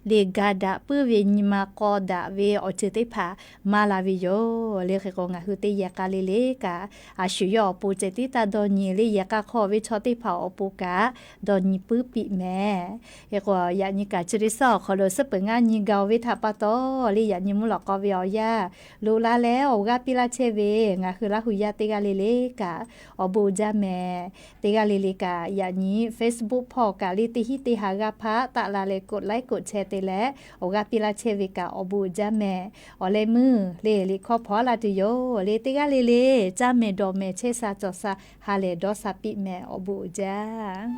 le, ga daꞈ puiˉ ve nyi ma k'aw daꞈ ve awˬ ceuˬ teˇ hpaˍ maˇ la ve yoˬ le. Hk'e k'o, ngaˬ hui teˇ yehˬ k'a le le kaꞈ, a shu yawˇ awˬ pon ceh tiˉ taˇ dawˇ nyi le, yehˬ k'a hk'aw ve chaw teˇ hpaˍ awˬ pon kaꞈ dawˇ nyi puiˉ piˇ mehˍ. Hk'e k'o, yaꞈ nyi kaꞈ chi teˇ suhˉ awˬ hk'aw lo suhˉ peuˬ ngaˇ nyi ga-oˬ ve htaꞈ pa taw le, yaꞈ nyi mvuhˇ lawꞈ k'aw ve awˬ yanˇ loꞈ la leh awˬ g'aˇ piˇ laˇ chehˇ ve ngaˬ hui Laˇ hu yaˇ teˇ g'aˇ le le kaꞈ awˬ bon uiˍ jaˇ mehˍ. Teˇ g'aˇ le le kaꞈ yaꞈ nyi Facebook hpawˇ kaꞈ le teˇ hinˉ teˇ ha g'aˇ hpaˆ taˆ la leh กดไลค์ กดแชร์ te leh awˬ g'aˇ piˇ laˇ chehˇ ve kaꞈ awˬ bon uiˍ jaˇ mehˍ. Awˬ leh meuˇ le liꞈ hkawˇ hpawˇ a laˇ tuˬ yoˬ le, teˇ g'aˇ le le caˇ mehˍ dawˬ mehˍ chehˇ sha cawˬ sha ha lehˬ dawˇ sha piˇ mehˍ. Awˬ bon uiˍ jaˇ.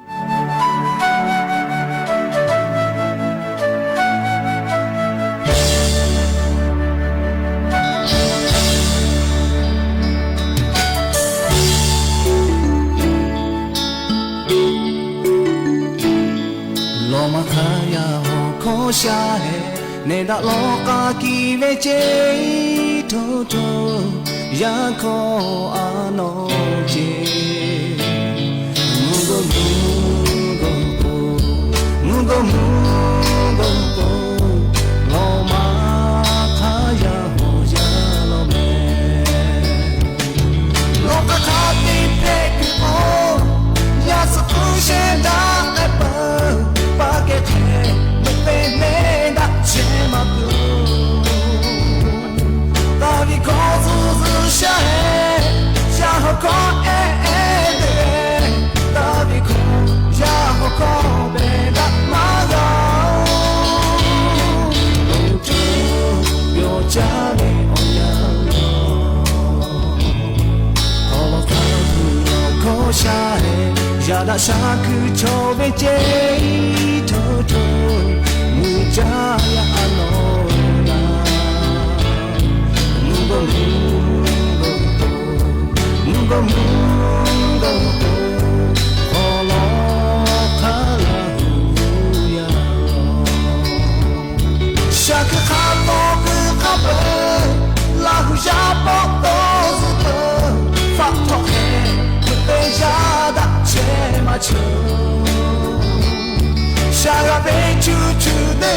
Lawˬ maˇ hk'aˇ yaˇ hawˬ hkawˇ sha hehꞈ, nehˬ daꞈ lawˬ k'a kiˬ ve ceˇ, hto hto yaˇ hkawˇ a nawˬ ceˇ. Mvuhˇ gawˇ mvuhˇ gawˇ k'o, mvuhˇ gawˇ mvuhˇ gawˇ k'o, lawˬ maˇ hk'aˇ yaˇ hawˬ yaˇ lawˬ mehˍ. Lawˬ k'a hk'a te hpehꞈ kuiˬ k'o, yaˇ suhˍ hpu shehˍ daꞈ k'ai peuˬ, paˇ kehˬ hk'e meuꞈ peˇ mehˇ daꞈ chehˇ maˇ peuˬ. Daˍviˆ hkawˇ zuhˇ zuhˇ sha hehꞈ, yaˇ hawˬ hkawˇ ehˉ ehˉ te leh, Daˍviˆ hkawˇ yaˇ hawˬ hkawˇ pehˬ daꞈ maˇ g'a-oˬ. Awˬ to yawˇ caˇ ve awˬ yanˇ lawˬ, awˬ lawn hk'a tuˬ lawˬ hkawˇ sha hehꞈ, yaꞈ daꞈ sha hkuiˬ chaw ve ceˇ, hto hto mui caˇ yaˇ a nawˬ la. Mvuhˇ gawˇ mvuhˇ gawˇ k'o, mvuhˇ gawˇ mvuhˇ gawˇ k'o, awˬ lawn hk'a Laˇ hu yaˇ lawˬ. Shaˍ hkuiˬ hk'a tawˍ hkuiˬ hk'a peuˬ, Laˇ hu yaˇ pawˆ tawˇ zuhˆ peuˬ, faˆ htawꞈ hk'e meuꞈ peˇ yaˇ daꞈ chehˇ maˇ cheuˬ. Shaˍ g'a ve cuˇ cuˇ te